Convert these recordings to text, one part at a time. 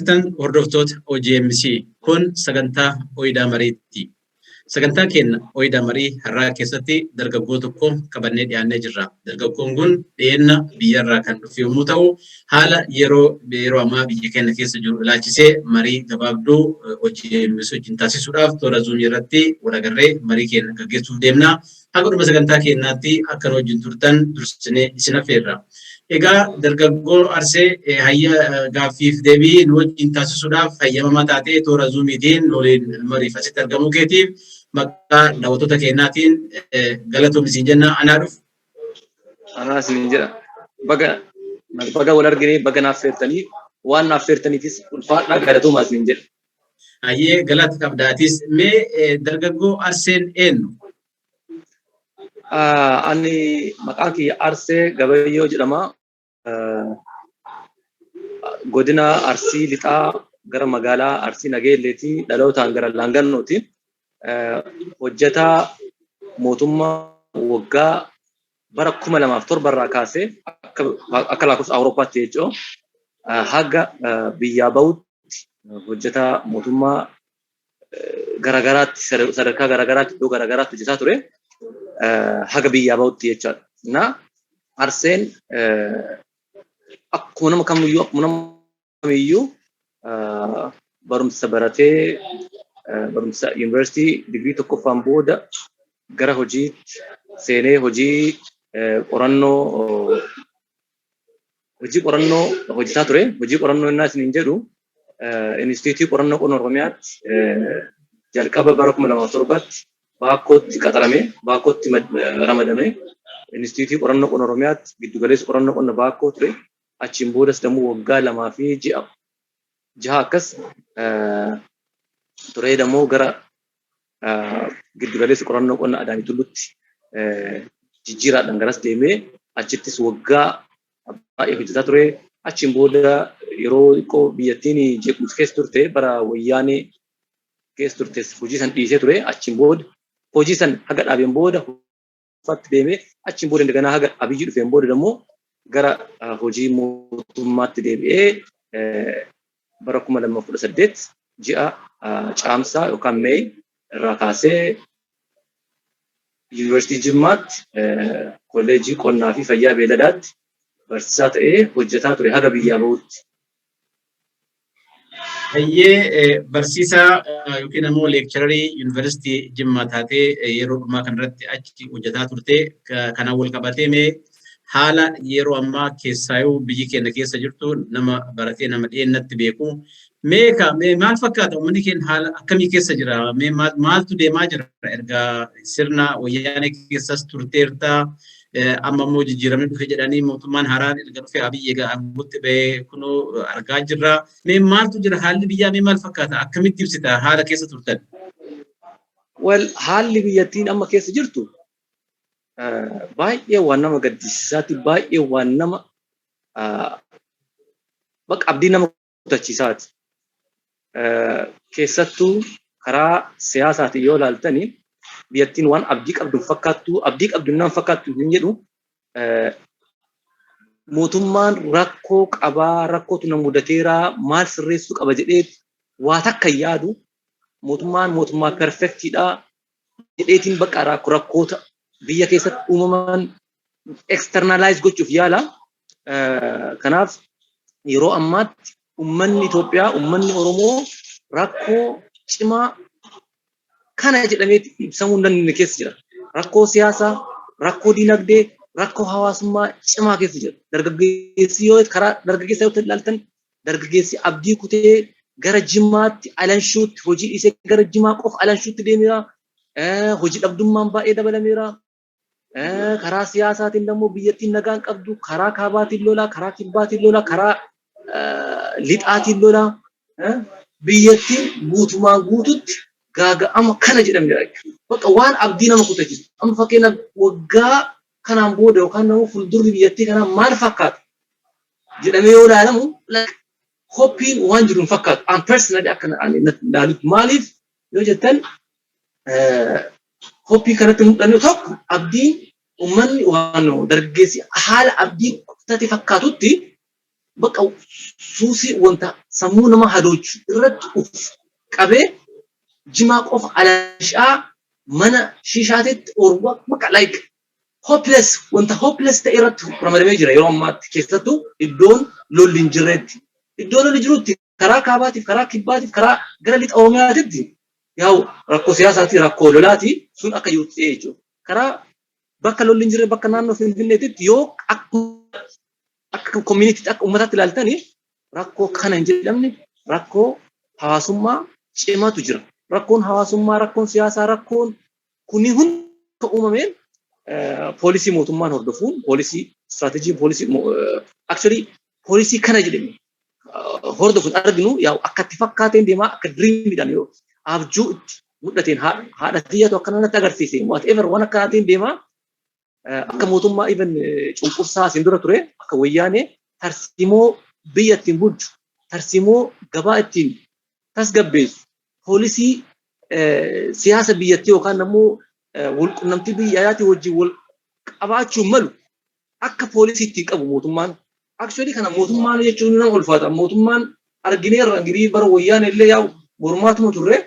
Jirtan hordoftoota OGMC, kun sagantaa Oyidaa Mariitti. Sagantaa keenya Oyidaa Marii har'aa keessatti dargaggoo tokko qabannee dhiyaannee jirra. Dargaggoon kun dhiyeenna biyyarraa kan dhufe yommuu ta'u, haala yeroo ammaa biyya keenya keessa jiru ilaalchisee marii gabaabduu OGMC wajjin taasisuudhaaf toora Zoomii irratti wal agarree marii keenya gaggeessuuf deemna. Haga dhuma sagantaa keenyaatti akka nu wajjin turtan dursinee isin affeerra. Egaa dargaggoo Arsee, hayya gaaffiif deebii nu wajjin taasisuudhaaf hayyamamaa taatee toora Zoomiitiin nu waliin mariif asitti argamuu keetiif maqaa daawwattoota keenyaatiin galatoomi siin jenna, anaa dhufu. Anaa isiniin jedha. Baga baga wal argine, baga naaf feertanii, waan naaf feertaniifis ulfaadhaa, galatoomaa isiniin jedha. Hayyee, galata qabdaatis. Mee dargaggoo Arseen eenyu? Ani maqaan kiyya Arsee Gabayyoo jedhama. Godina Arsii Lixaa gara magaalaa Arsii Nageelleeti, dhalootaan gara Laangannooti. Hojjetaa mootummaa waggaa bara 2007 irraa kaasee akka lakkoofsa Awurooppaatti jechuudha. Haga biyyaa bahutti hojjetaa mootummaa garagaraatti, sadarkaa garagaraatti, iddoo garagaraatti hojjetaa ture haga biyyaa bahutti jechaadha. Na Arseen akkuma nama kamiyyuu barumsa baratee, barumsa yuunivarsiitii digirii tokkoffaan booda gara hojiitti seenee hojii qorannoo hojjetaa ture. Hojii qorannoo innaa isiniin jedhu, Inistituutii Qorannoo Qonna Oromiyaatti jalqaba bara 2007tti Baakkootti qaxarame, Baakkootti ramadame. Inistituutii Qorannoo Qonna Oromiyaatti giddugaleessa qorannoo qonna Baakkoo ture. Achiin boodas dammoo waggaa 2 fi ji'a 6 akkas turee, dammoo gara giddugaleessa qorannoo qonna Adaamii Tulluutti jijjiiraadhaan garas deemee achittis waggaa baay'ee hojjetaa ture. Achiin booda yeroo xiqqoo biyyattiin jeequmsa keessa turte, bara Wayyaanee keessa turte, hojii san dhiisee ture. Achiin booda hojii san haga dhaabeen booda uffatti deemee, achiin booda indaganaa haga Abiyyi dhufeen booda immoo gara hojii mootummaatti deebi'ee bara 2018 ji'a Caamsaa yookaan Meey irraa kaasee Yuunivarsiitii Jimmaatti kolleejjii qonnaa fi fayyaa beeladaatti barsiisaa ta'ee hojjetaa ture haga biyyaa bahutti. Hayyee, barsiisaa yookiin ammoo lecturerii Yuunivarsiitii Jimmaa taatee yeroo dhumaa kanarratti achi hojjetaa turte. Kanaan wal qabatee mee haala yeroo ammaa keessaayuu biyyi keenya keessa jirtu, nama baratee, nama dhiyeennatti beeku. Mee ka mee maal fakkaata? Uummanni keenya haala akkamii keessa jira? Mee maaltu deemaa jira? Erga sirna Wayyaanee keessas turteerta, amma immoo jijjiiramni dhufe jedhanii, mootummaan haaraan erga dhufe, Abiyyi egaa aangootti bahee kunoo argaa jirra. Mee maaltu jira? Haalli biyyaa mee maal fakkaata? Akkamitti ibsita haala keessa turtan? Well, haalli biyyattiin amma keessa jirtu baay'ee waan nama gaddisiisaati, baay'ee waan nama bakka abdii nama kutachiisaati. Keessattuu karaa siyaasaatiin yoo ilaaltani, biyyattiin waan abdii qabdu hin fakkaattu. Abdii qabdu hin fakkaattu hin jedhu, mootummaan rakkoo qabaa, rakkootu na mudateeraa, maal sirreessuu qaba jedhee waa takka hin yaadu. Mootummaan mootummaa perfectiidha jedheetiin bakka rakkoota biyya keessatti uumaman externalize gochuuf yaala. Kanaaf yeroo ammaatti uummanni Itoophiyaa, uummanni Oromoo rakkoo cimaa kana jedhamee ibsamuu hin dandeenye keessa jira. Rakkoo siyaasaa, rakkoo dinagdee, rakkoo hawaasummaa cimaa keessa jira. Dargaggeessi yoo karaa dargaggeessa yoo ilaaltan, dargaggeessi abdii kutee gara jimaatti alanshuutti, hojii dhiisee gara jimaa qofa alanshuutti deemeera. Hojii dhabdummaan baay'ee dabalameera. Karaa siyaasaatiin immoo biyyattiin nagaan qabdu, karaa kaabaatiin lola, karaa kibbaatiin lola, karaa lixaatiin lola. Biyyattiin guutumaan guututti gaaga'ama kana jedhamedha. Bakka waan abdii nama kutachiisu. Amma fakkeenyaaf waggaa kanaan booda yookaan nama fuuldurri biyyattii kanaa maal fakkaata jedhamee yoo ilaalamu, hopeiin waan jiru hin fakkaatu. An personally akka ani ilaalutti, maaliif yoo jettan, hopeii kanatti mul'annu tokko, abdiin uummanni waan dargaggeessi haala abdii kutate fakkaatutti. Bakka suusii wanta sammuu nama hadoochu irratti uf qabee jimaa qofa alashaa mana shiishaatitti orwa bakka like hopeless, wanta hopeless ta'e irratti ramadamee jira yeroo ammaatti, keessattuu iddoon lolli hin jirretti. Iddoo lolli jirutti, karaa kaabaatiif, karaa kibbaatiif, karaa gara lixa Oromiyaatitti yaa'u rakkoo siyaasaati, rakkoo lolaati, sun akka jirutti ta'e jechuudha. Karaa bakka lolli hin jirre, bakka naannoo Finfinneetitti, yoo akka communityitti, akka uummataatti ilaaltanii, rakkoo kana hin jedhamne, rakkoo hawaasummaa cimaatu jira. Rakkoon hawaasummaa, rakkoon siyaasaa, rakkoon kunni hundi uumameen policy mootummaan hordofuun, policy strategy, policy, actually policy kana jedhame hordofuun arginu yaa'u akka itti fakkaateen deemaa, akka dreamiidhaan yoo abjuu itti mul'ateen, haadha tiyyatu akka natti agarsiise, whatever, waan akkanaatiin deemaa. Akka mootummaa even cunqursaa asiin dura ture, akka Wayyaanee, tarsiimoo biyya ittiin bulchu, tarsiimoo gabaa ittiin tasgabbeessu, policy siyaasa biyyattii yookaan immoo walqunnamtii biyyaatii wajjin wal qabaachuu malu akka policy ittiin qabu mootummaan. Actually kana mootummaan jechuun nama ulfaata. Mootummaan argineerra ingirii bara Wayyaan illee yaa'u mormaatuma turre.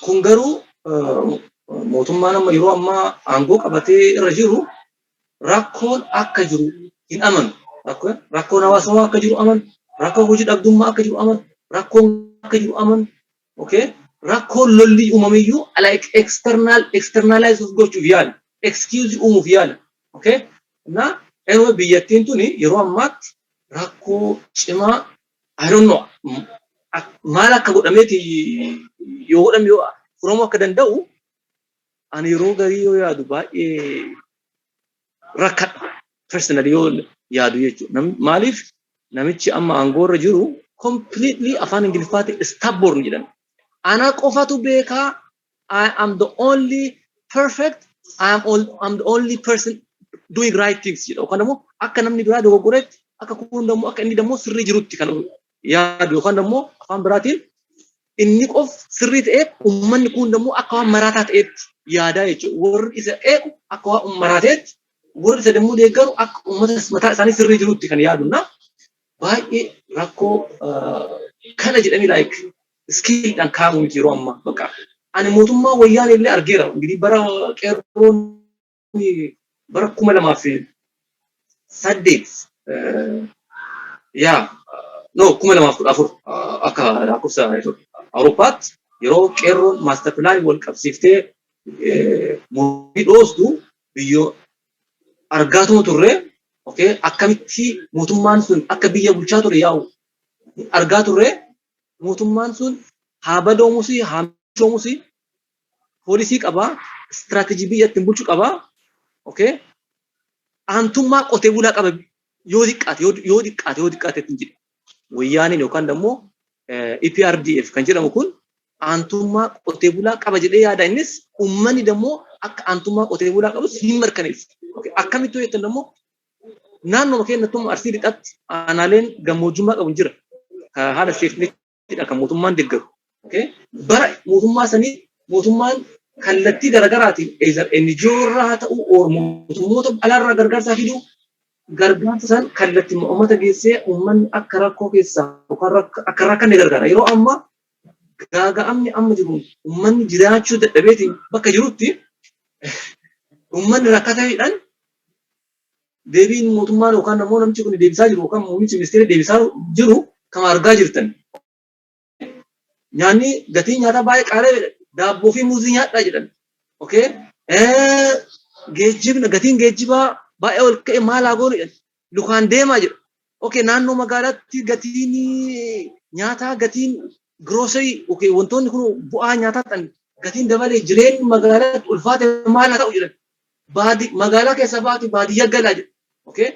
Kun garuu mootummaan amma yeroo ammaa aangoo qabatee irra jiru rakkoon akka jiru hin amanu. Rakkoon hawaasummaa akka jiru amanu. Rakkoon hojii dhabdummaa akka jiru amanu. Rakkoon akka jiru amanu. Okay? Rakkoon lolli uumameyyuu like externalize gochuuf yaala. Excuse uumuuf yaala. Okay? Na anyway, biyyattiin tuni yeroo ammaatti rakkoo cimaa, I don't know maal akka godhameeti, yoo godhame yoo furamuu akka danda'u, ani yeroo garii yoo yaadu baay'ee rakkadha. Personally yoo yaadu jechuudha. Maaliif namichi amma aangoo irra jiru completely, afaan Ingiliffaatti stubborn jedhama. Ana qofatu beekaa, I am the only perfect, I am all, I'm the only person doing right things jedha. Yookaan immoo akka namni biraa dogoggoretti, akka kun immoo akka inni immoo sirrii jirutti kan yaadu, yookaan immoo afaan biraatiin inni qof sirrii ta'ee uummanni kun immoo akka waan maraataa ta'etti yaadaa jechuudha. Warri isa eegu akka waan maraateetti, warri isa immoo deeggaru akka uummata mataa isaanii sirrii jirutti kan yaadu. Na baay'ee rakkoo kana jedhamee like scaleidhaan kaa'amu miti yeroo ammaa. Bakka ani mootummaa Wayyaanee illee argeera. Ingirii bara qeerroon bara 2008, yaa no, 2014 akka lakkoofsa Awurooppaatti, yeroo qeerroon master planii wal qabsiiftee mormii dhoostu biyyoo argaatuma turre. Okay, akkamitti mootummaan sun akka biyya bulchaa ture yaa'u argaa turre. Mootummaan sun haa badoomus haa michoomus policy qabaa, strategy biyya ittiin bulchu qabaa. Okay, aantummaa qotee bulaa qaba, yoo xiqqaate, yoo xiqqaate, yoo xiqqaate ittiin jedhe. Wayyaaniin yookaan immoo EPRDF kan jedhamu kun aantummaa qotee bulaa qaba jedhee yaada. Innis uummanni immoo akka aantummaa qotee bulaa qabus hin mirkaneessu. Akkamitti yoo jettan immoo, naannoo keenyattuu Arsii Lixaatti aanaaleen gammoojjummaa qabu jira. Haala safetynetiidha kan mootummaan deeggaru. Bara mootummaa sanii mootummaan kallattii garaagaraatiin either NGO irraa haa ta'u or mootummoota alaarraa gargaarsaa fiduu, gargaarsa san kallattii uummata geessee uummanni akka rakkoo keessaa yookaan akka rakkanne gargaara. Yeroo ammaa gaaga'amni amma jiru, uummanni jiraachuu dadhabeetiin bakka jirutti, uummanni rakkataadhaan, deebiin mootummaan yookaan immoo namichi kun deebisaa jiru yookaan muummichi ministeera deebisaa jiru kan argaa jirtan. Nyaanni, gatiin nyaataa baay'ee qaala'ee, daabboo fi muuzii nyaadhaa jedhan. Okay? Geejjibni, gatiin geejjibaa baay'ee ol ka'e, maal haa goonu jedhan. Lukaan deemaa jedhu. Okay, naannoo magaalaatti gatiin nyaataa, gatiin grocery, okay, wantoonni kun bu'aa nyaataa ta'an gatiin dabalee, jireenyi magaalaatti ulfaate, maal haa ta'u jedhan. Baadi magaalaa keessa baatu baadiyyaa galaa jedhu. Okay?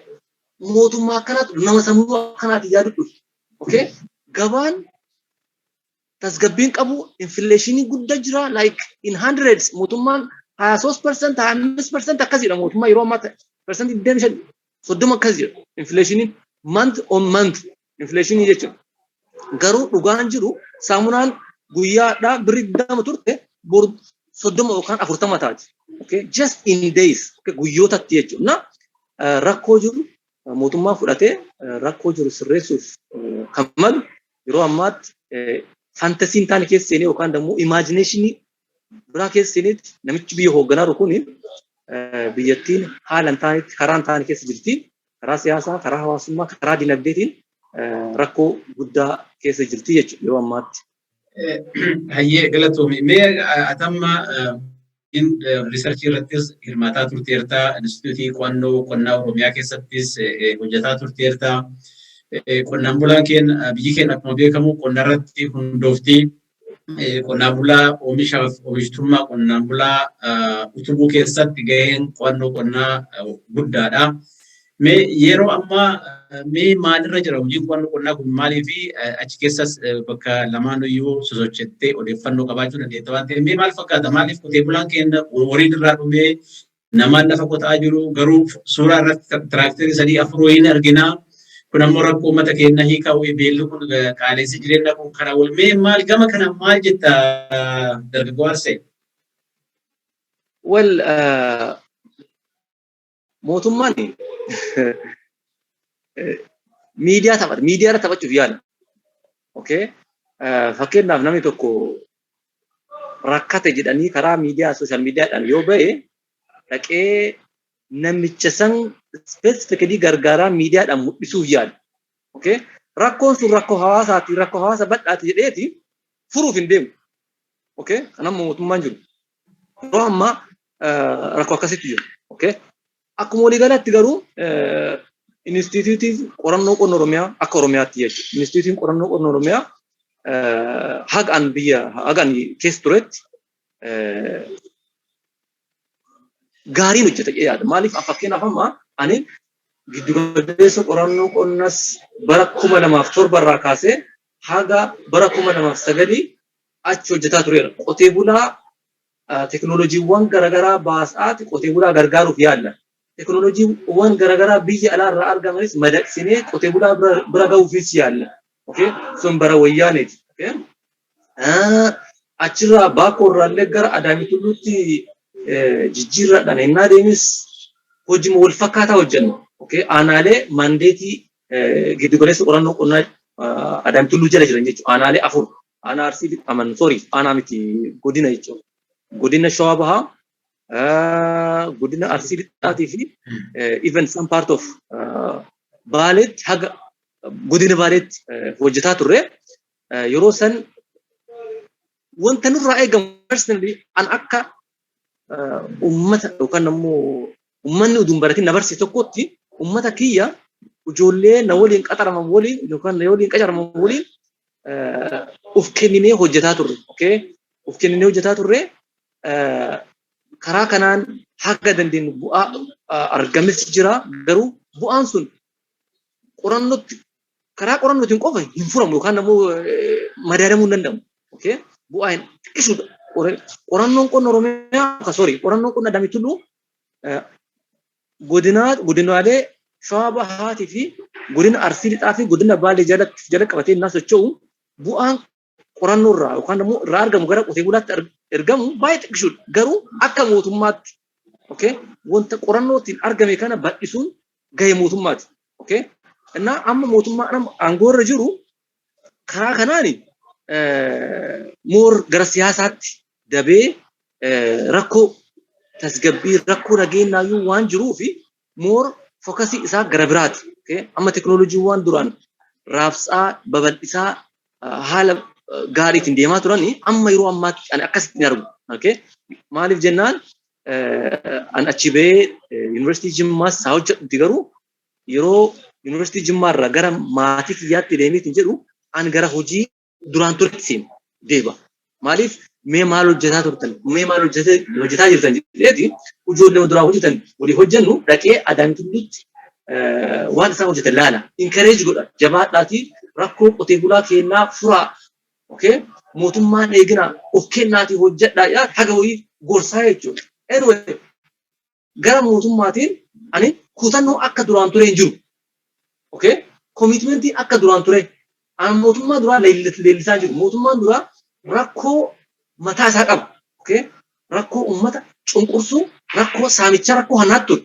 Mootummaa akkanaatu, nama sammuu akkanaati yaadu dhufu. Okay? Gabaan tasgabbiin qabu, inflationii guddaa jira, like in hundreds. Mootummaan 23%, 25% akkasidha. Mootummaa yeroo ammaa 25%, 30 akkas jira inflationiin, month on month inflationii jechuudha. Garuu dhugaan jiru, saamunaan guyyaadhaa birrii 20 turte boru 30 yookaan 40 taati. Okay? Just in days. Okay? Guyyootatti jechuudha. Na rakkoo jiru Mootummaa fudhatee rakkoo jiru sirreessuuf kan malu yeroo ammaatti fantasy hin taane keessa seenee yookaan immoo imagination biraa keessa seeneetti namichi biyya hoogganaa jiru kun biyyattiin haala hin taanetti, karaa hin taane keessa jirti. Karaa siyaasaa, karaa hawaasummaa, karaa dinagdeetiin rakkoo guddaa keessa jirti jechuudha yeroo ammaatti. Hayyee, galatoomi. Mee atamma research irrattis hirmaataa turteerta, Instituutii Qo'annoo Qonnaa Oromiyaa keessattis hojjetaa turteerta. Qonnaan bulaan keenya, biyyi keenya akkuma beekamu qonna irratti hundoofti. Qonnaan bulaa oomishaaf oomishtummaa qonnaan bulaa utubuu keessatti gaheen qo'annoo qonnaa guddaadha. Mee yeroo ammaa mee maalirra jira hojiin qo'annoo qonnaa kun? Maalii fi achi keessas bakka lamaanuyyuu sosochettee odeeffannoo qabaachuu dandeetta waan ta'eef, mee maal fakkaata? Maaliif qotee bulaan keenya horiin irraa dhumee namaan lafa qotaa jiru, garuu suuraa irratti tiraaktarii sadii afur wayiin argina. Kun ammoo rakkoo uummata keenya hiikaa wayii, beelli kun, qaalessi jireenya kun karaa wal mee maal gama kana maal jetta, dargaggoo Arsee? Well, mootummaan miidiyaa taphata. Miidiyaa irra taphachuuf yaala. Okay? Fakkeenyaaf, namni tokko rakkate jedhanii karaa miidiyaa, social miidiyaadhaan yoo ba'e, dhaqee namicha san specifically gargaaraa miidiyaadhaan mul'isuuf yaala. Okay? Rakkoon sun rakkoo hawaasaati, rakkoo hawaasa bal'aati jedheeti furuuf hin deemu. Okay? Kanammoo mootummaan jiru. Yeroo ammaa rakkoo akkasitti jiru. Okay? Akkuma waliigalatti garuu Inistituutiin Qorannoo Qonna Oromiyaa akka Oromiyaatti jechuudha. Inistituutiin Qorannoo Qonna Oromiyaa haga an biyya haga an keessa turetti gaariin hojjeta jedhee yaada. Maaliif, fakkeenyaaf, amma ani giddugaleessa qorannoo qonnas bara 2007 irraa kaasee haga bara 2009 achi hojjetaa tureera. Qotee bulaa teknooloojiiwwan garaagaraa baasaati qotee bulaa gargaaruuf yaalla. Teknooloojiiwwan garaagaraa biyya alaarraa argamanis madaqsinee qotee bulaa bira gahuufis yaalla. Okay? Sun bara Wayyaaneeti. Okay? Achirraa Baakoo irraallee gara Adaamii Tulluutti jijjiirraadhaan ennaa deemis hojii wal fakkaataa hojjenna. Okay? Aanaalee mandate giddugaleessa qorannoo qonnaa Adaamii Tulluu jala jiran jechuudha. Aanaalee afur. Aanaa Arsii aman, sorry, aanaa miti, godina jechuudha. Godina Shawaa Bahaa, godina Arsii Lixaatii fi even some part of Baaleetti, haga godina Baaleetti hojjetaa turre. Yeroo san wanta nurraa eegamu, personally an akka ummata yookaan ammoo ummanni utuu hin baratin na barsiise tokkotti, ummata kiyya, ijoollee na waliin qaxaraman waliin yookaan na waliin qacaraman waliin uf kenninee hojjetaa turre. Okay? Uf kenninee hojjetaa turre. Karaa kanaan haga dandeenyu bu'aa argames jira, garuu bu'aan sun qorannootti, karaa qorannootiin qofa hin furamu yookaan ammoo madaalamuu hin danda'amu. Okay? Bu'aa hin xiqqisuudha. Qorannoon qonna Oromiyaa, sorry, qorannoon qonna Adaamii Tulluu godinaa godinaalee Shawaa Bahaatii fi godina Arsii Lixaa fi godina Baalee jalatti jala qabatee innaa socho'u, bu'aan qorannoo irraa yookaan immoo irraa argamu gara qotee bulaatti ergamu baay'ee xiqqishuudha. Garuu akka mootummaatti, okay, wanta qorannootiin argame kana bal'isuun gahee mootummaati. Okay? Innaa amma mootummaan amma aangoo irra jiru karaa kanaani more gara siyaasaatti dabee rakkoo tasgabbii, rakkoo nageenyaayyuu waan jiruufi more focus isaa gara biraati. Okay? Amma teknooloojiiwwan duraan raabsaa babal'isaa haala gaariitiin deemaa turani amma yeroo ammaatti ani akkasitti hin argu. Okay? Maaliif jennaan, an achi bahee Yuunivarsiitii Jimmaas haa hojjedhutti, garuu yeroo Yuunivarsiitii Jimmaa irraa gara maatii kiyyaatti deemeetiin jedhu an gara hojii duraan turetti seenu deeba. Maaliif, mee maal hojjetaa turtan, mee maal hojjetaa jirtan jedheeti ijoollee duraa hojjetan walii hojjennu dhaqee Adaamii Tulluutti waan isaan hojjetan laala. Encourage godha. Jabaadhaatii rakkoo qotee bulaa kennaa furaa. Okay? Mootummaan eegina of kennaatii hojjedhaa yaa haga wayii gorsaa jechuudha. Anyway, gara mootummaatiin ani kutannoo akka duraan ture hin jiru. Okay? Commitmentiin akka duraan ture. Ani mootummaa duraa leellisaa jiru. Mootummaan duraa rakkoo mataa isaa qaba. Okay? Rakkoo uummata cunqursuu, rakkoo saamichaa, rakkoo hannaatti ture.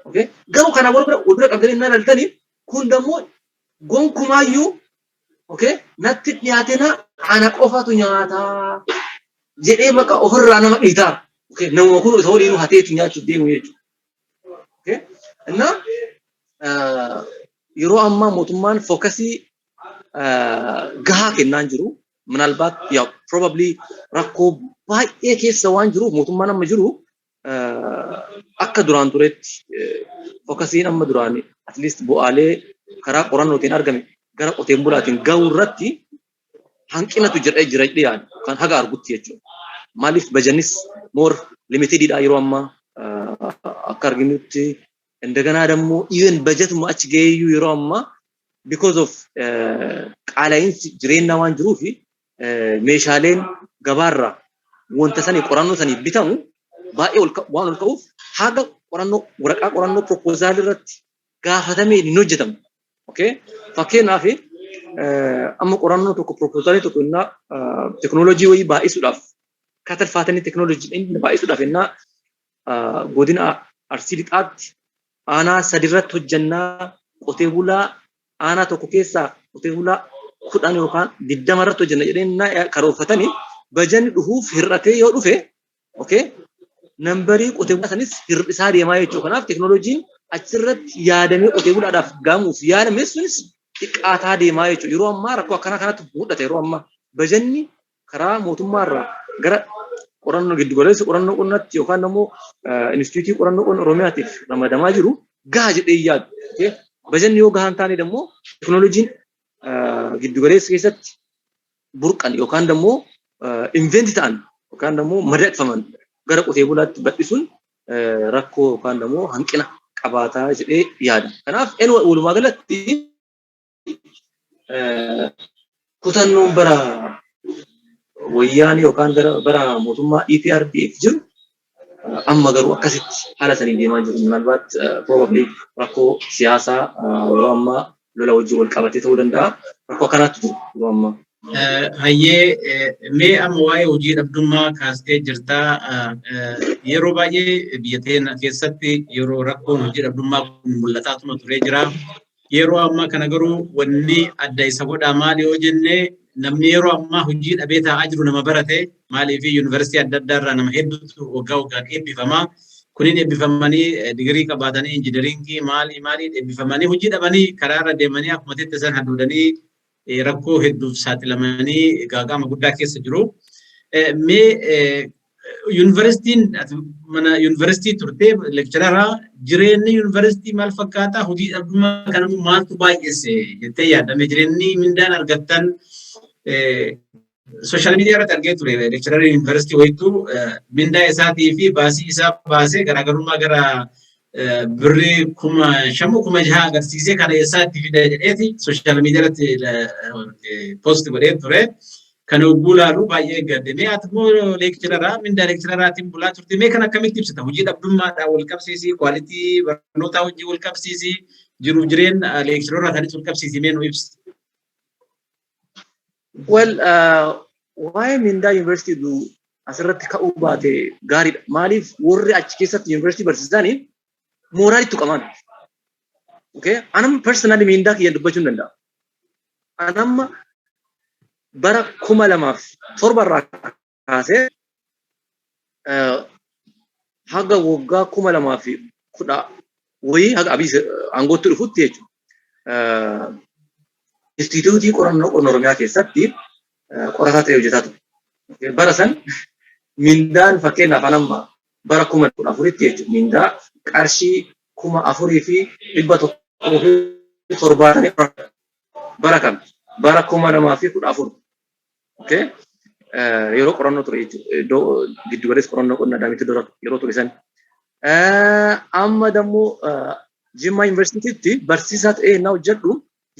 Okay? Garuu kana wal bira qabdanii hin ilaaltanii, kun immoo gonkumaayyuu, okay, natti dhiyaatina, ana qofatu nyaataa jedhee bakka ofirraa nama dhiitaa. Okay? Namuma kun isa waliinuu hateetu nyaachuuf deemu jechuudha. Okay? Innaa yeroo ammaa mootummaan focusii gahaa kennaa hin jiru. Minaalbaat yaa probably rakkoo baay'ee keessa waan jiruuf, mootummaan amma jiru akka duraan turetti focusiin amma duraan at least bu'aalee karaa qorannootiin argame gara qoteen bulaatiin gahuu irratti hanqinatu jira jira dhiyaatu kan haga argutti jechuudha. Maaliif, bajannis more limitedidha yeroo ammaa akka arginutti. እንደገና ደግሞ even bajetuma achi gaheeyyuu yeroo ammaa because of qaala'iinsi jireenyaa waan jiruufi, meeshaaleen gabaarraa wanta sanii qorannoo sanii bitamu baay'ee waan ol ka'uuf, haga qorannoo waraqaa qorannoo proposalii irratti gaafatamee hin hojjetamu. Okay? Fakkeenyaaf, amma qorannoo tokko, proposalii tokko innaa teknoolojii wayii baay'isuudhaaf, cattle fattening teknoolojii inni baay'isuudhaaf, innaa godina Arsii Lixaatti aanaa sadirratti hojjannaa, qotee bulaa aanaa tokko keessaa qotee bulaa 10 yookaan 20 irratti hojjanna jedhee karoorfatanii, bajanni dhufuuf hir'atee yoo dhufe, okay, numberii qotee bulaa sanis hir'isaa deemaa jechuudha. Kanaaf teknooloojiin achirratti yaadamee qotee bulaadhaaf gamuuf yaadame sunis xiqqaataa deemaa jechuudha. Yeroo ammaa rakkoo akkanaa kanatti mul'ata. Yeroo ammaa bajanni karaa mootummaarraa gara qorannoo giddugaleessa qorannoo qonnaatti yookaan immoo Inistituutii Qorannoo Qonna Oromiyaatiif ramadamaa jiru gaha jedhee yaadu. Bajanni yoo gahaa hin taane immoo, teknooloojiin giddugaleessa keessatti burqan yookaan immoo invent ta'an yookaan immoo madaqfaman gara qotee bulaatti bal'isuun rakkoo yookaan immoo hanqina qabaataa jedhee yaada. Kanaaf walumaa galatti kutannoon bara Wayyaanee yookaan bara mootummaa EPRDF jiru amma garuu akkasitti haala saniin deemaa jiru. Minalbaat probably rakkoo siyaasaa yeroo ammaa lola wajjin wal qabatee ta'uu danda'a. Rakkoo akkanaatu jiru yeroo ammaa. Hayyee, mee amma waa'ee hojii dhabdummaa kaastee jirtaa. Yeroo baay'ee biyya teenya keessatti yeroo rakkoon hojii dhabdummaa kun mul'ataatuma turee jira. Yeroo ammaa kana garuu wanni adda isa godhaa maali yoo jenne, namni yeroo ammaa hojii dhabee taa'aa jiru nama barate. Maaliif, yuunivarsiitii adda addaa irraa nama hedduutu waggaa waggaan eebbifama. Kunin eebbifamanii, digirii qabaatanii, engineeringii maalii maalii eebbifamanii, hojii dhabanii karaa irra deemanii akkuma teettisan haduudanii rakkoo hedduuf saaxilamanii gaaga'ama guddaa keessa jiru. Mee yuunivarsiitiin, mana yuunivarsiitii turtee lectureraa, jireenyi yuunivarsiitii maal fakkaata? Hojii dhabdummaa kana maaltu baay'ise jettee yaadame? Jireenyi mindaan argattan, social media irratti argee ture, lecturerii yuunivarsiitii wayituu mindaa isaatii fi baasii isaa baasee garaagarummaa gara birrii 5,000, 6,000 agarsiisee, kana eessaatti fida jedheeti social media irratti post godhee ture. Kana hogguu ilaalu baay'ee gadde. Mee ati immoo lectureraa, mindaa lectureraatiin bulaa turte. Mee kan akkamitti ibsita? Hojii dhabdummaadhaan wal qabsiisii, quality barnootaa hojii wal qabsiisii, jiruuf jireenya lectureraa kanis wal qabsiisii mee nu ibsi. Well, waa'ee mindaa yuunivarsiitii asirratti ka'uu baate gaariidha. Maaliif, warri achi keessatti yuunivarsiitii barsiisanii moralitti tuqaman. Okay? Anam personally mindaa kiyya dubbachuu hin danda'a. Anamma bara 2007 irraa kaasee haga waggaa 2010 wayii, haga Abiy aangootti dhufutti jechuudha. Instituutii Qorannoo Qonna Oromiyaa keessatti qorataa ta'ee hojjetaa ture. Bara san mindaan, fakkeenyaaf, anamma bara 2014tti jechuudha, mindaa qarshii 4,170 bara kam, bara 2014, okay, yeroo qorannoo ture jechuudha, iddoo giddu galeessa qorannoo qonna Adaamitti dura yeroo ture san. Amma dammoo Jimmaa Yuunivarsiitiitti barsiisaa ta'ee innaa hojjedhu,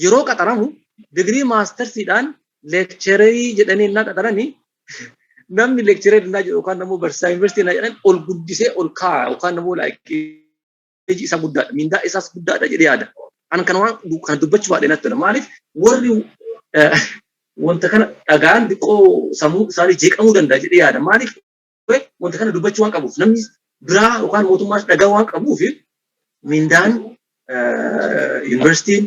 yeroo qaxaramu digirii mastersiidhaan lecturerii jedhanii innaa qaxaranii, namni lecturerii innaa jedhu yookaan immoo barsiisaa yuunivarsiitii innaa jedhan ol guddisee ol kaa'a yookaan immoo like isa guddaadha, mindaa isaas guddaadha jedhee yaada. An kana waan kana dubbachuu baadhee natti tola. Maaliif, warri wanta kana dhagaan xiqqoo sammuu isaanii jeeqamuu danda'a jedhee yaada. Maaliif, wanta kana dubbachuu waan qabuuf, namni biraa yookaan mootummaas dhagaa waan qabuuf. Mindaan yuunivarsiitiin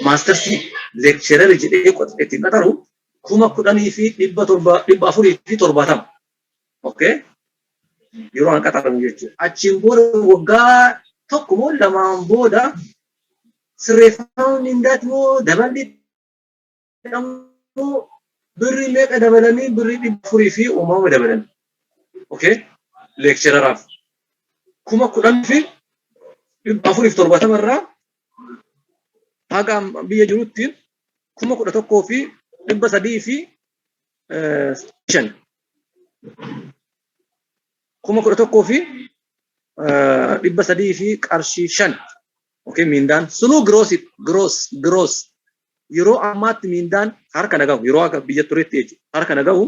maastarsii lecturer jedhee ittiin qaxaru 10,700, 470. Okay? Yeroo an qaxaramu jechuudha. Achiin booda waggaa tokko moo lamaan booda sirreeffama mindaati moo daballi moo birrii meeqa dabalanii, birrii 400 fi uumama dabalan. Okay? Lectureraaf. 10,470 irraa haga biyya jirutti 11,305. 11,300 fi qarshii 5. Okay, miindaan sunuu gross, gross, gross. Yeroo ammaatti miindaan harka na gahu, yeroo akka biyya turetti jechuudha, harka na gahu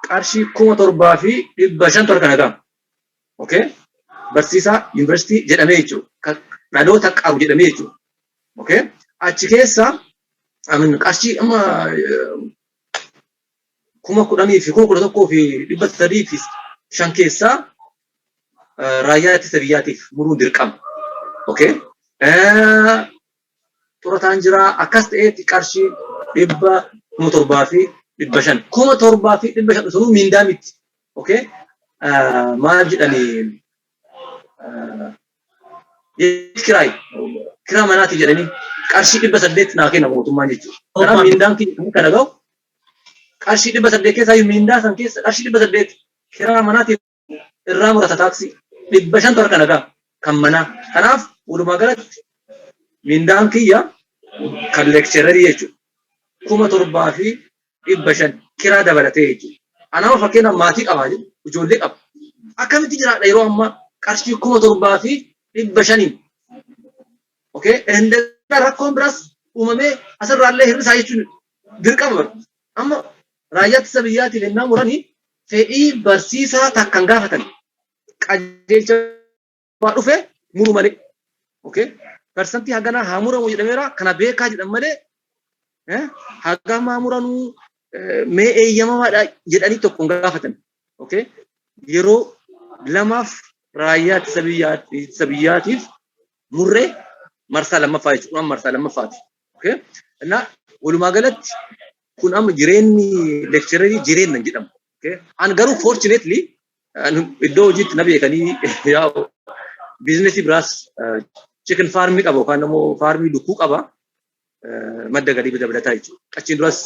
qarshii 7,500 harka na gahu. Okay? Barsiisaa yuunivarsiitii jedhamee jechuudha. Dhaloota qabu jedhamee jechuudha. Okay? Achi keessa amin qarshii amma 10,000 fi 11,305 keessaa raayyaa ittisa biyyaatiif muruun dirqama. Okay? Xurataan jira, akkas ta'eetti qarshii 7,500. 7,500 sunuu miindaa miti. Okay? Maal jedhanii, kiraay, kiraa manaati jedhanii qarshii 800 naa kenna mootummaan jechuudha. Kanaaf miindaan kiyya kana gahu qarshii 800 keessaa, miindaa san keessa qarshii 800 kiraa manaatiif irraa murata, taaksii 500tu harka nagaa kan manaa. Kanaaf walumaa galatti mindaan kiyya kan lecturerii jechuudha 7,500 kiraa dabalatee jechuudha. Anama fakkeenyaaf maatii qabaa jedhu, ijoollee qaba. Akkamitti jiraadha yeroo ammaa qarshii 7,500n? Okay? Indagana rakkoon biraas uumamee asirraallee hir'isaa jechuun dirqama bara. Amma raayyaa ittisa biyyaatiif ennaa muranii fedhii barsiisaa takkan gaafatan, qajeelcha waa dhufe muru malee. Okay? Persantii haganaa haa muramu jedhameera, kana beekaa jedhan malee hagam haa muranuu, mee eeyyamamaadha jedhanii tokko hin gaafatan. Okay? Yeroo lamaaf raayyaa ittisa biyyaatiif murree, marsaa lammaffaa jechuudha. Marsaa lammaffaati. Okay? Innaa walumaa galatti kun amma jireenyi lecturerii jireenya hin jedhamu. Okay? An garuu fortunately iddoo hojiitti na beekanii, yaa'u businessii biraas chicken farmii qaba yookaan immoo farmii lukkuu qaba. Madda galii dabalataa jechuudha. Achiin duras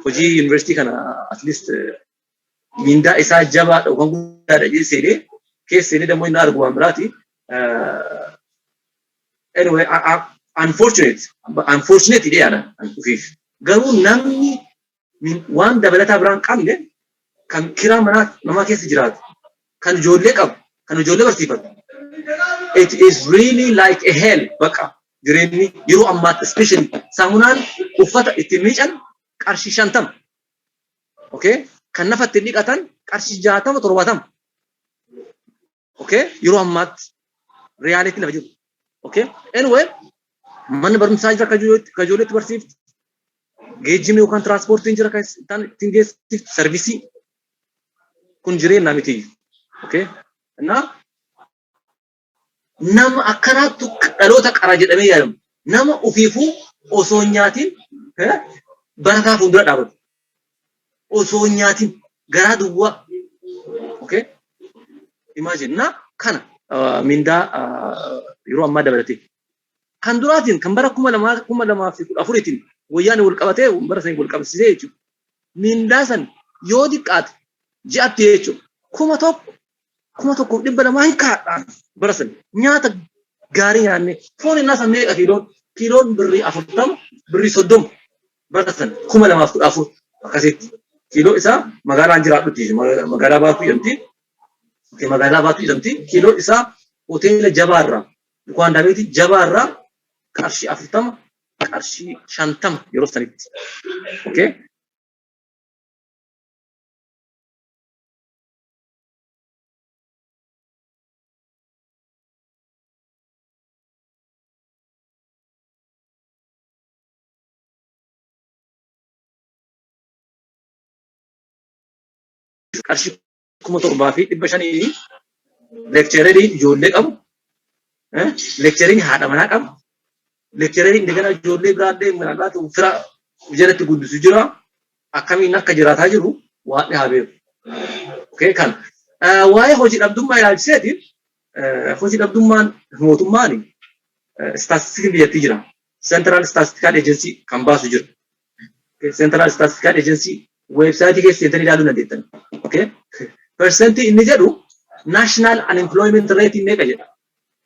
hojii yuunivarsiitii kana at least mindaa isaa jabaadha yookaan guddaadha jedhee seenee, keessa seenee dammoo inni argu waan biraati. Anyway, unfortunate, unfortunate jedhee yaada ofiif. Garuu namni waan dabalataa biraan qabne, kan kiraa manaa namaa keessa jiraatu, kan ijoollee qabu, kan ijoollee barsiifatu. It is really like a hell baqa jireenyi yeroo ammaatti, especially saamunaan uffata ittiin miican qarshii 50. Okay? Kan nafa ittiin dhiqatan qarshii 60, 70. Okay? Yeroo ammaatti reality lafa jiru. Okay? Anyway, manni barumsaa jira kan ijoolleetti barsiiftu. Geejjibni yookaan tiraanspoortiin jira kan ittiin geessiftu, serviceii. Kun jireenya miti. Okay? Innaa nama akkanaattu dhaloota qara jedhamee yaadamu. Nama ofiifuu osoo hin nyaatin barataa fuuldura dhaabatu. Osoo hin nyaatin, garaa duwwaa. Okay? Imagine na kana mindaa yeroo ammaa dabalatee. Kan duraatiin, kan bara 2014itiin wayyaan wal qabatee bara sanii wal qabsiisee jechuudha. Mindaa san yoo xiqqaate ji'atti jechuudha 1,000, 1,200 hin kaadhaan bara san nyaata gaarii nyaanne. Foon innaa san meeqa kiiloon? Kiiloon birrii 40, birrii 30 bara san 2014 akkasitti. Kiiloo isaa magaalaan jiraadhutti, magaalaa Baatuu jedhamti. Magaalaa Baatuu jedhamti. Kiiloo isaa hoteela jabaarraa, Lukaandaa jabaarraa qarshii 40, qarshii 50 yeroo sanitti. Okay. Qarshii 7,500 lecturerii ijoollee qabu. Lectureriin haadha manaa qaba. Lectureriin indegana ijoollee biraallee minaalbaat fira jalatti guddisu jira. Akkamiin akka jiraataa jiru waan haa beeku. Okay, kan waa'ee hojii dhabdummaa ilaalchiseeti, hojii dhabdummaan mootummaan istaatistikiin biyyattii jira. Central Statistical Agency kan baasu jira. Central Statistical Agency websiteii keessa seentanii ilaaluu dandeettan. Okay? Percentii inni jedhu, national unemployment rate meeqa jedha?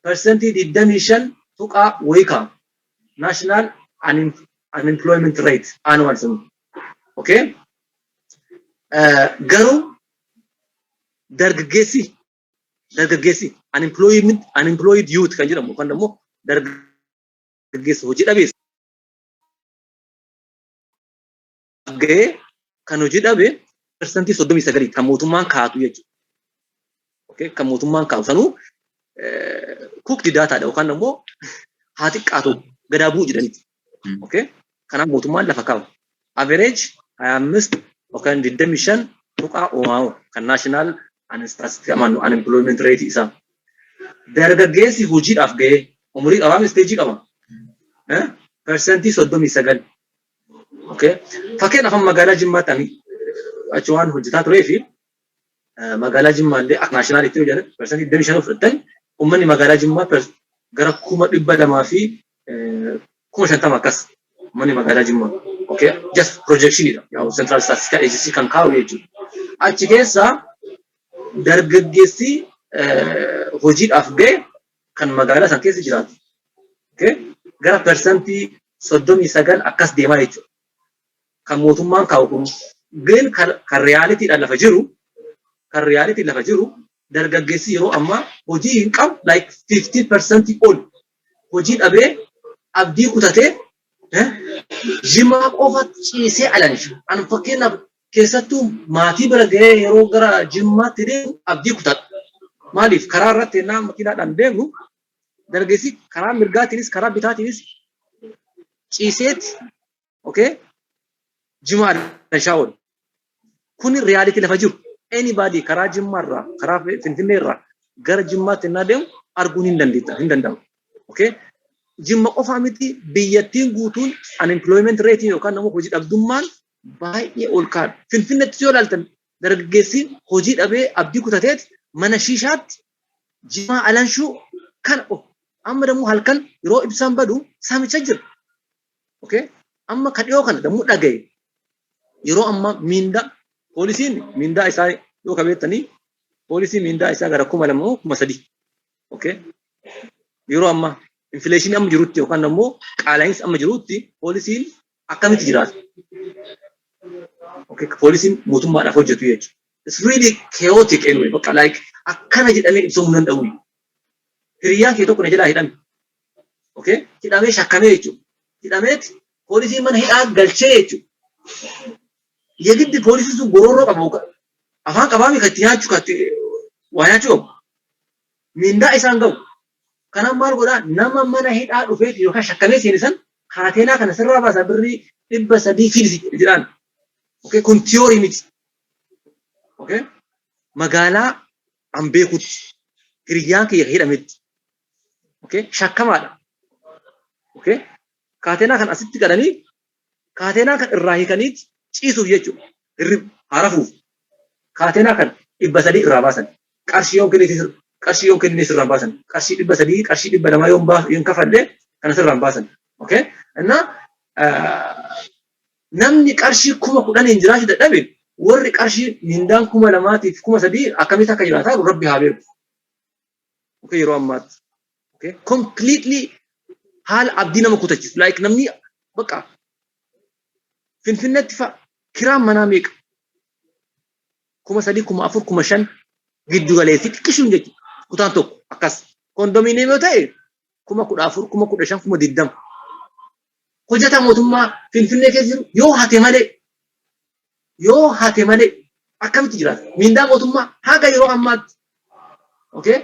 25% tuqaa wayii kaa'u. National unemployment rate annual sun. Okay? Garuu dargaggeessi unemployment, unemployed youth kan jedhamu yookaan immoo dargaggeessa hojii dhabeessa gahee kan hojii dhabe 39% kan mootummaan kaa'atu jechuudha. Okay? Kan mootummaan kaa'u sanuu cooked dataadha yookaan immoo haa xiqqaatu gadaa bu'u jedhaniiti. Okay? Kanaaf mootummaan lafa kaa'u. Average 25 yookaan 25 tuqaa oomamu kan national unemployment rate isaa. Dargaggeessi hojiidhaaf gahee umurii qabaa, stageii qaba. 39%. Okay? Fakkeenyaaf magaalaa Jimmaatti ani achi waan hojjetaa turee fi magaalaa Jimmaa illee akka nationalitti yoo jedhan 25% fudhatan, uummanni magaalaa Jimmaa gara 250,000 akkas uummanni magaalaa Jimmaa. Okay? Just projectionidha. Yaa Central Statistical Agency kan kaa'u jechuudha. Achi keessa dargaggeessi hojiidhaaf ga'e kan magaalaa san keessa jiraatu. Okay? Gara 39% akkas deemaa jechuudha. Kan mootummaan kaa'u kun ግን kan realitydhaan lafa jiru, kan reality lafa jiru, dargaggeessi yeroo ammaa hojii hin qabu like 50% ol hojii dhabee abdii kutatee jimaa qofa ciisee alansha. An fakkeenyaaf keessattuu maatii bira gahee yeroo gara Jimmaatti deemu abdii kutadha. Maaliif, karaa irratti ennaa makiinaadhaan deemu dargaggeessi karaa mirgaatiinis karaa bitaatiinis ciiseeti, okay, jimaa alanshaa oolu. Kuni reality lafa jiru. Anybody karaa Jimmaarraa, karaa Finfinneerraa gara Jimmaatti ennaa deemu arguun hin danda'amu. Okay? Jimma qofaa miti, biyyattiin guutuun unemployment rate yookaan nama hojii dhabdummaan baay'ee ol kaadha. Finfinneetti yoo ilaaltan dargaggeessi hojii dhabee abdii kutateeti mana shiishaatti jimaa alanshuu kana amma dammoo halkan yeroo ibsaan badu saamicha jira. Okay? Amma ka dhiyoo kana dammoo dhagaye, yeroo ammaa miindaa poolisiin, miindaa isaa yoo kabeettanii, poolisiin miindaa isaa gara 2000 moo 3000. Okay? Yeroo ammaa inflationii amma jirutti yookaan immoo qaala'iinsi amma jirutti poolisiin akkamitti jiraata? Okay, poolisiin mootummaadhaaf hojjetu jechuudha. It's really chaotic anyway. Bakka like akkana jedhamee ibsamuu danda'u. Hiriyyaan kee tokko na jalaa hidhame. Okay? Hidhamee shakkamee jechuudha. Hidhameeti poolisiin mana hidhaa galchee jechuudha. Yegiddi poolisiin sun gororoo qaba. Afaan qabaami kan itti nyaachuu, kan itti waa nyaachuu qabu. Mindaa isaan gahu. Kanaaf maal godhaa, nama mana hidhaa dhufeeti yookaan shakkamee seene san kaateenaa kana sirraa baasaa, birrii 300 fidisi jedhaan. Okay, kun theory miti. Okay? Magaalaa an beekutti hiriyyaan kiyya hidhametti. Okay? Shakkamaadha. Okay? Kaateenaa kan asitti qadhanii kaateenaa kan irraa hiikaniiti ciisuuf jechuudha. Hirrib harafuuf. Kaateenaa kan 300 irraa baasan. Qarshii yoon kennite, qarshii yoon kennine sirraan baasan. Qarshii 300, qarshii 200 yoon yoon kafallee kana sirraan baasan. Okay? Innaa namni qarshii 10,000n jiraachuu dadhabe, warri qarshii mindaan 2000tiif 3000 akkamitti akka jiraataa jiru rabbi haa beeku. Okay, yeroo ammaatti. Okay? Completely haala abdii nama kutachiisu. Like namni bakka Finfinneetti fa'a kiraan manaa meeqa? 3000, 4000, 5000 giddu galeessi xiqqishuun jechuudha. Kutaan tokko akkas. Kondominiyeemii yoo ta'e 14,000, 15,000, 20,000. Hojjetaa mootummaa Finfinnee keessa jiru yoo hate malee, yoo hate malee akkamitti jiraata? Mindaa mootummaa haga yeroo ammaatti. Okay?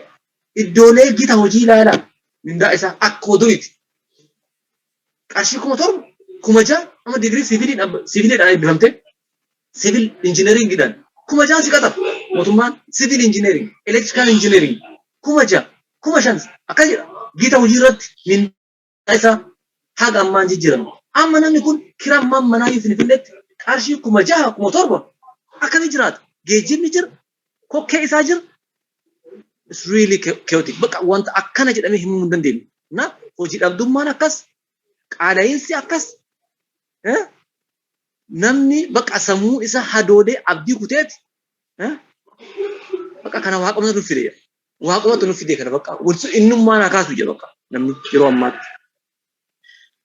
Iddoolee gita hojii ilaalaa, mindaa isaa akka oduriiti. Qarshii 7000, 6000, amma digirii siviiliidhaan eebbifamte, civil engineeringiidhaan 6000 si qaxara mootummaan. Civil engineering, electrical engineering 6000, 5000 akkas jedha. Gita hojii irratti mindaa isaa haga ammaan jijjiirama. Amma namni kun kiraa manaa Finfinneetti qarshii 6,000, 7,000 akkamii jiraata? Geejjibni jira, kokkee isaa jira. It's really chaotic. Bakka wanta akkana jedhamee himuu hin dandeenyu. Na hojii dhabdummaan akkas, qaala'iinsi akkas, namni bakka sammuu isaa hadoodee abdii kuteeti. Bakka kana waaqumatu nu fide. Waaqumatu nu fide kana bakka innummaan haa kaasu jedha bakka namni yeroo ammaatti.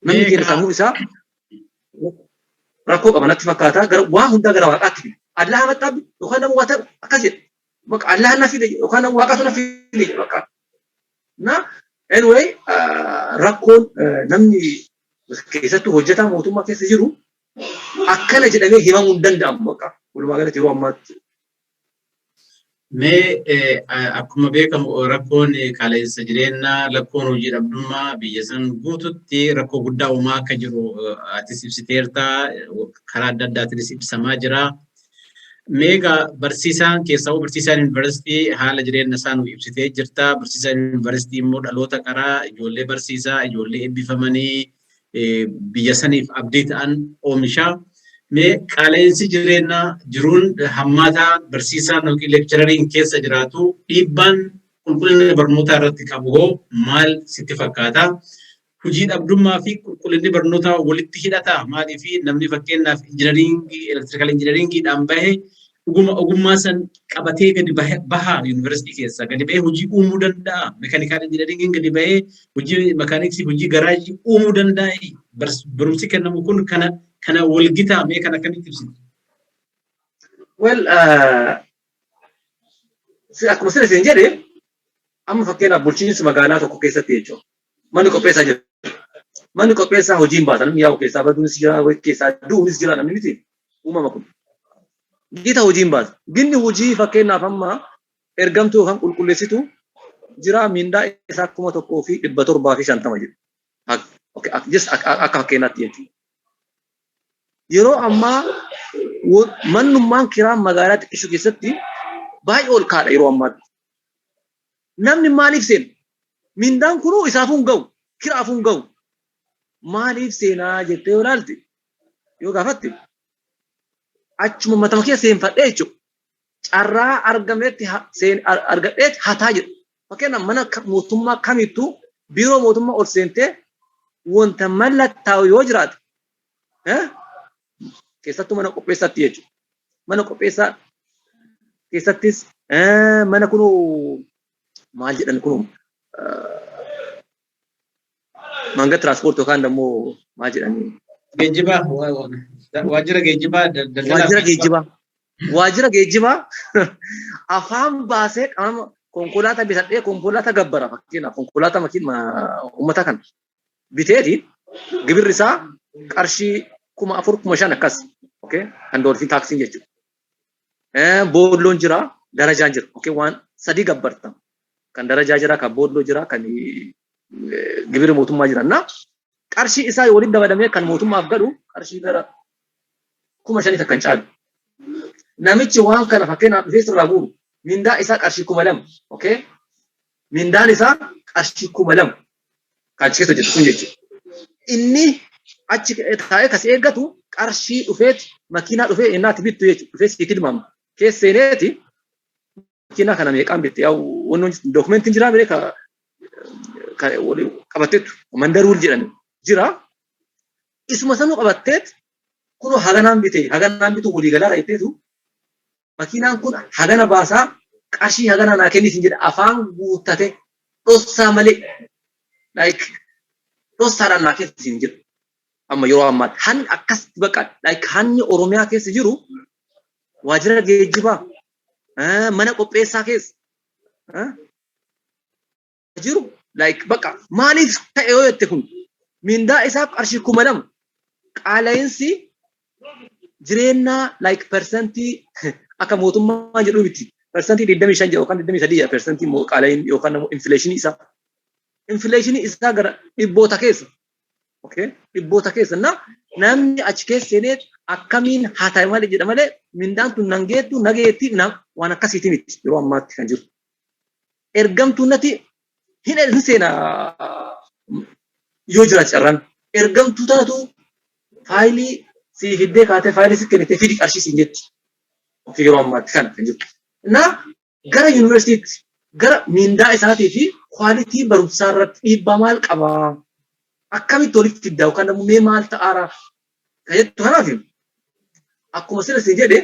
Namni keenya sammuu isaa rakkoo qaba natti fakkaata, gara waa hundaa gara waaqaatti fide. Allah maxxaabbi yookaan nama waa ta'u akkas jedha. Bakka Allah na fide yookaan nama waaqatu na fide jedha bakka. Na anyway, rakkoon namni keessattuu hojjetaa mootummaa keessa jiru akkana jedhamee himamuu hin danda'amu bakka walumaa galatti yeroo ammaatti. Mee akkuma beekamu rakkoon qaala'insa jireenyaa, rakkoon hojii dhabdummaa biyya san guututti rakkoo guddaa uumaa akka jiru atis ibsiteerta, karaa adda addaatiinis ibsamaa jira. Mee egaa barsiisaan, keessaa barsiisaan yuunivarsiitii, haala jireenya isaa nuuf ibsitee jirta. Barsiisaan yuunivarsiitii immoo dhaloota qaraa, ijoollee barsiisaa, ijoollee eebbifamanii biyya saniif abdii ta'an oomishaa. Mee qaala'insi jireenyaa, jiruun hammaataa barsiisaan yookiin lectureriin keessa jiraatu dhiibbaan qulqullina barnootaa irratti qabu hoo maal sitti fakkaata? Hojii dhabdummaa fi qulqullinni barnootaa walitti hidhataa? Maaliif namni fakkeenyaaf injiinaringii, electrical engineeringiidhaan bahe dhuguma ogummaa san qabatee gadi bahaa yuunivarsiitii keessa gadi bahee hojii uumuu danda'a? Mechanical engineeringiin gadi bahee hojii mechanicsii, hojii garaajii uumuu danda'a? Barumsi kennamu kun kana walgitaa? Mee kana akkamitti ibsita? Well, akkuma sila isin jedhe, amma fakkeenyaaf bulchiinsa magaalaa tokko keessatti jechuudha. Manni qopheessaa jira. Manni qopheessaa hojiin baasa. Namni yaa'u keessaa baduunis jira, keessaa du'uunis jira, namni miti. Uumama kun. Gita hojiin baasa. Ginni hojii fakkeenyaaf amma ergamtuu yookaan qulqulleessitu jira, mindaa isaa 1,750 jedhu. Akka fakkeenyaatti jechuudha. Yeroo ammaa mannummaan kiraa magaalaa xiqqishuu keessatti baay'ee ol kaadha yeroo ammaatti. Namni maaliif seena? Mindaan kunuu isaafuu hin ga'u, kiraafuu hin ga'u. Maaliif seenaa jettee yoo ilaalte, yoo gaafatte, achuma matama keessa seenfadhee jechuudha. Carraa argametti argadheetti hataa jedhu. Fakkeenyaaf mana mootummaa kamittuu, biiroo mootummaa ol seentee wanta mallattaa'u yoo jiraate, keessattuu mana qopheessaatti jechuudha. Mana qopheessaa keessattis, mana kunuu maal jedhan, kunuu manga tiraanspoortii yookaan immoo maal jedhanii. Geejjibaa, waajjira geejjibaa, daldalaa. Waajjira geejjibaa. Waajjira geejjibaa afaan baasee qaama konkolaataa bitadhee konkolaataa gabbara. Fakkeenyaaf konkolaataa makiin uummata kana biteeti gibirri isaa qarshii 4,000, 5,000 akkas, okay, kan doolfii taaksiin jechuudha. Boolloon jira, darajaan jira, okay, waan sadii gabbarta. Kan darajaa jira, kan boolloo jira, kan gibirri mootummaa jira. Na qarshii isaa walitti dabalamee kan mootummaaf galu qarshii gara 5,000 takka hin caalu. Namichi waan kana fakkeenyaaf dhufee sirraa guuru mindaa isaa qarshii 2,000, okay? Mindaan isaa qarshii 2,000 kan achi keessa hojjetu kun jechuudha. Inni achi taa'ee kas eeggatu qarshii dhufeeti makiinaa dhufee innaati bittu jechuudha. Dhufee sii tilmaama. Keessa seeneeti makiinaa kana meeqaan bitte, yaa wanni dookumentiin jiraa miree ka qabatteettu mandaruul jedhani jira. Isuma sanuu qabatteet kunoo haganaan bite, haganaan bitu walii galaa jetteetu makiinaan kun hagana baasaa, qarshii hagana naa kennisin jedha, afaan guuttate dhossaa malee, like dhossaadhaan naa kennisin jedha. Amma yeroo ammaatti hanni akkasitti bakka like hanni Oromiyaa keessa jiru, waajjira geejjibaa, mana qopheessaa keessa jiru, like bakka maaliif ta'e yoo jette, kun mindaa isaaf qarshii 2,000, qaala'insi jireenyaa like persentii akka mootummaa jedhu miti, persentii 25 jedhu yookaan 23 jedha, persentii qaala'in yookaan immoo inflationii isaa gara dhibboota keessa, okay, dhibboota keessa. Na namni achi keessa seenee akkamiin haa ta'e malee jedha malee mindaan tun nan geettu nageetti waan akkasiiti miti yeroo ammaatti kan jiru. Ergamtuu nati Hin seena yoo jiraate carraan. Ergamtuu taatu faayilii sii fiddee kaatee, faayilii si kennitee, fidi qarshii siin jetti. Okay, yeroo ammaatti kana kan jiru. Na gara yuunivarsiitiitti, gara miindaa isaatii fi quality barumsaa irratti dhiibbaa maal qabaa? Akkamitti walitti fiddaa yookaan immoo mee maal ta'aara? Kan jettu kanaaf, akkuma sila siin jedhe,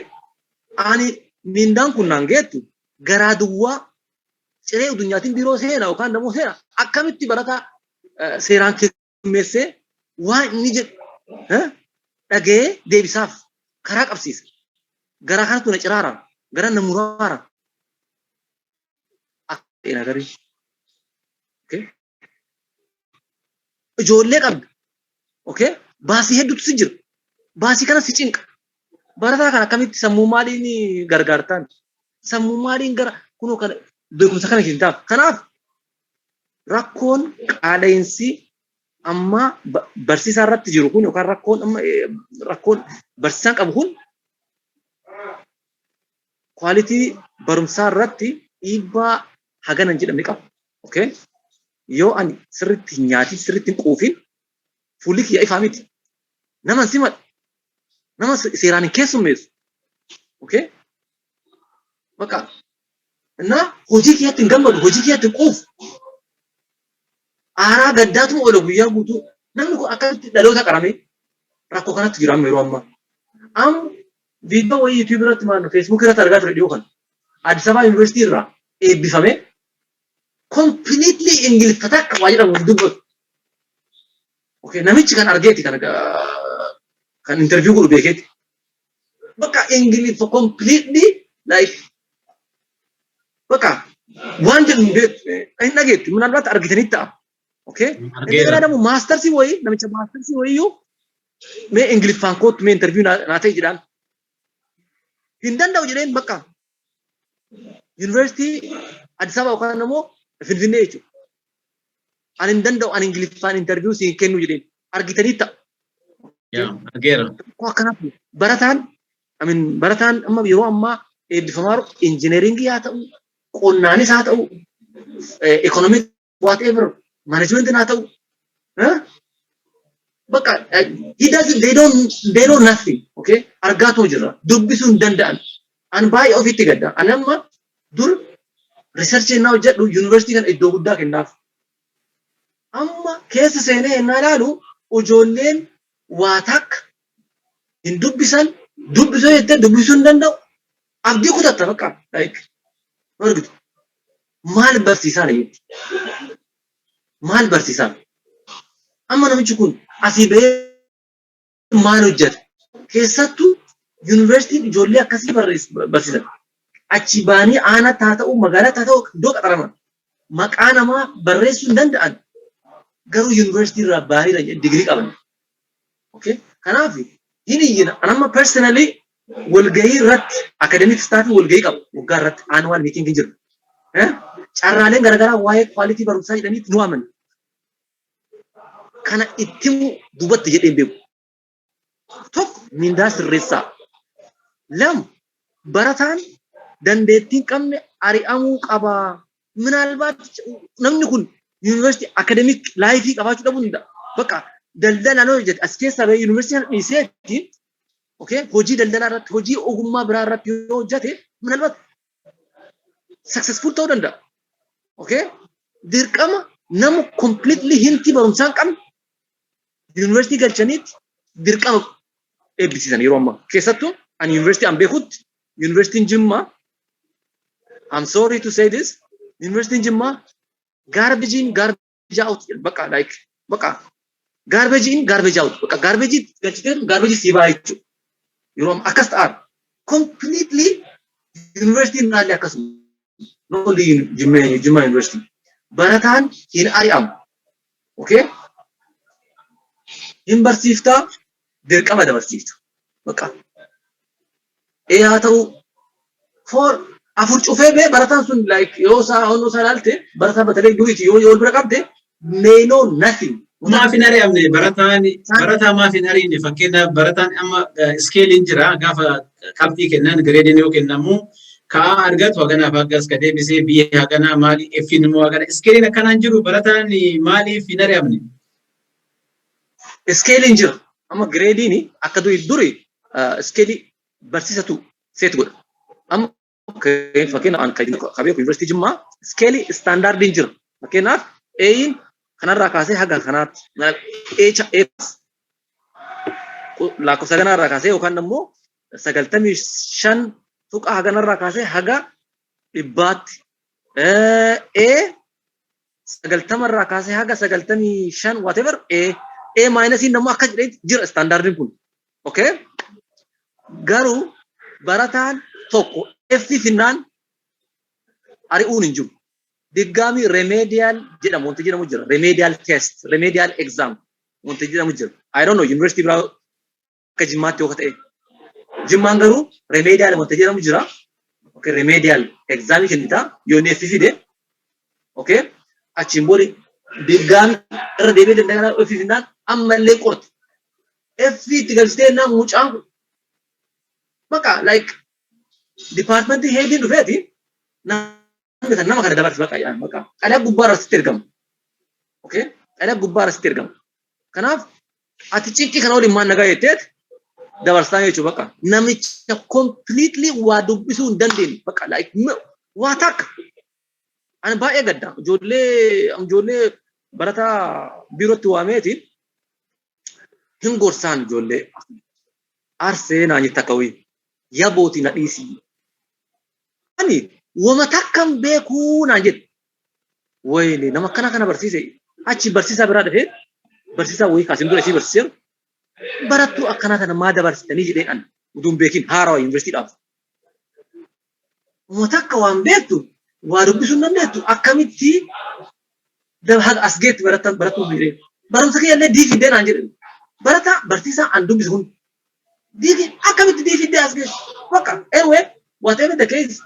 ani miindaan kun naan geettu garaa duwwaa ciree addunyaatiin biiroo seena yookaan immoo seena, akkamitti barataa seeraan keessummeessee waan inni jedhu dhaga'ee deebisaaf karaa qabsiisa. Garaa kanatu na ciraara, gara na muraara. Akka ta'e nagarii. Ijoollee qabda. Okay? Baasii hedduutu si jira. Baasii kana si cinqa. Barataa kana akkamitti sammuu maaliin gargaartaan? Sammuu maaliin gara kunoo kana beekumsa kana kennitaaf? Kanaaf rakkoon qaala'insi amma barsiisaa irratti jiru kun yookaan rakkoon amma rakkoon barsiisaan qabu kun quality barumsaa irratti dhiibbaa hagana hin jedhamne qaba. Okay? Yoo ani sirriitti hin nyaatin, sirriitti hin quufin, fuulli kiyya ifaa miti. Nama hin simadhu. Nama seeraan hin keessummeessu. Okay? Bakka na hojii kiyyatti hin gammadu, hojii kiyyatti hin quufu. Aaraa gaddaatuma oola guyyaa guutuu. Namni kun akkamitti dhaloota qaramee rakkoo kanatti jira amma yeroo ammaa. Amma viidiyoo wayii YouTube irratti, maal, Facebook irratti argaa ture dhiyoo kana. Addis Ababa Yuunivarsiitii irraa eebbifamee completely Ingiliffa takka waa jedhamu hin dubbatu. Okay, namichi kan argeeti kan interview godhu beekeeti. Bakka Ingiliffa completely like bakka waan jedhu hin beektu, hin dhageettu, ምናልባት argitanii ta'a. Okay? እንደገና ደግሞ maastarsii wayii, namicha maastarsii wayiyyuu mee Ingiliffaan kootu, mee interview naa ta'e jedhaan. Hin danda'u jedheen, bakka yuunivarsiitii Addis Ababa yookaan immoo Finfinnee jechuudha. Ani hin danda'u, ani Ingiliffaan interview siin kennu jedheen, argitanii ta'a. Yaa, argeera. Rakkoo akkanaatu barataan, I mean, barataan amma yeroo ammaa eebbifamaa jiru, injineringii haa ta'u, qonnaanis haa ta'u, economic, whatever, managementiin haa ta'u, bakka he doesn't they don't they know nothing. Okay, argaatoo jirra, dubbisuu hin danda'an. An baay'ee ofitti gadda. Ani amma dur research ennaa hojjedhu yuunivarsiitii kana iddoo guddaa kennaaf. Amma keessa seenee ennaa ilaalu, ijoolleen waa takka hin dubbisan, dubbisuu jettee dubbisuu hin danda'u. Abdii kutatta, bakka like argitu. Maal barsiisaan jetti? Maal barsiisaan? Amma namichi kun asii bahee maal hojjeta? Keessattuu yuunivarsiitiin ijoollee akkasii barsiisan. Achi baanii aanaatti haa ta'u, magaalaatti haa ta'u, iddoo qaxaraman. Maqaa namaa barreessuu hin danda'an. Garuu yuunivarsiitii irraa baanii digirii qaban. Okay? Kanaaf hin iyyina. An amma personally walgahii irratti, academic staff walgahii qabu waggaa irratti, annual meeting hin jiru. Carraaleen garaagaraa waa'ee quality barumsaa jedhanii nu waaman. Kana itti duubatti jedhee hin beeku. Tokko, mindaa sirreessaa. Lama, barataan dandeettii hin qabne ari'amuu qaba. ምናልባት namni kun yuunivarsiitii academic life qabaachuu dhabuu danda'a. Bakka daldalaan hojjete as keessaa bahee yuunivarsiitii kana dhiiseetti, okay, hojii daldalaa irratti, hojii ogummaa biraa irratti yoo hojjete, ምናልባት successful ta'uu danda'a. Okay? Dirqama nama completely hintii barumsaa hin qabne yuunivarsiitii galchaniitti dirqama eebbisiisan yeroo ammaa. Keessattuu ani yuunivarsiitii an beekutti, yuunivarsiitiin Jimmaa, I'm sorry to say this, yuunivarsiitiin Jimmaa garbage in, garbage out, bakka like bakka garbage in, garbage out, bakka garbage galchitee garbage sii ba'a jechuudha. Yeroo ammaa akkas ta'an completely yuunivarsiitiin naallee akkasuma. Not only Jimmaa University. Barataan hin ari'amu. Okay? Hin barsiiftaa, dirqama dabarsiifta. Bakka. Ee haa ta'u, four afur cufee bee barataan sun like yoo isaa onnoo isaa ilaalte, barataa batalee duriiti yoo bira qabde, may know nothing. Maaf hin ari'amne barataan? Barataa maaf hin ariine? Fakkeenyaaf barataan amma scaleiin jira, gaafa qabxii kennan, gradeiin yoo kennamu Ka'aa argatu haganaaf akkas ka deebisee biyya haganaa maali F'n immoo hagana scaleiin akkanaan jiru barataan maaliif hin ari'amne? Scaleiin jira. Amma gradeiin akka durii duri scaleii barsiisatu set godha. Amma fakkeenyaaf an kan beeku Yuunivarsiitii Jimmaa scaleii standardiin jira. Fakkeenyaaf A'n kanarraa kaasee haga kanaatti A lakkoofsa kanarraa kaasee yookaan immoo 95 tuqaa haganarraa kaasee haga 100tti. A 90rraa kaasee haga 95, whatever, A A minusiin immoo akka jedhee jira standardiin kun. Okay? Garuu barataan tokko F finnaan ari'uun hin jiru. Diggaami remedial jedhamu wanti jedhamu jira. Remedial test, remedial exam wanti jedhamu jira. I don't know university biraa akka Jimmaatti yoo ta'e. Jimmaan garuu remedial wanti jedhamu jira. Okay, remedial exam kennita yoo inni F fide. Okay? Achiin booda diggaami irra deebi'ee danda'an F finnaan ammallee qorti. F itti galchitee naan mucaan kun bakka like departmentii headiin dhufeeti namni kan nama kana dabarsi bakka jedhan bakka xalayaa gubbaa irra sitti ergama. Okay? Xalayaa gubbaa irra sitti ergama. Kanaaf ati cinqii kana waliin maal nagaa jetteet dabarsaa jechuudha bakka. Namicha completely waa dubbisuu hin dandeenye bakka like waa takka. Ani baay'ee gadda. Ijoollee barataa biirootti waameeti hin gorsaan ijoollee arsee naan jette akka wayii yabooti na dhiisii. Ani wama takkan beekuu naan jette. Wayne, nama akkana kana barsiise. Achi barsiisaa biraa dhufee, barsiisaa wayii kaasin dura isii barsiiseeru, barattuu akkanaa kana maa dabarsitanii jedheen an utuu hin beekin haarawaa yuunivarsiitiidhaaf. Wama takka waan beektu waa dubbisuu hin dandeettu, akkamitti haga as geetti barattan barattuu jedhee. Barumsa kiyya illee D fiddee naan jedhe. Barataa barsiisaa an dubbisu kun D akkamitti D fiddee as geessu? Bakka anyway, whatever the case,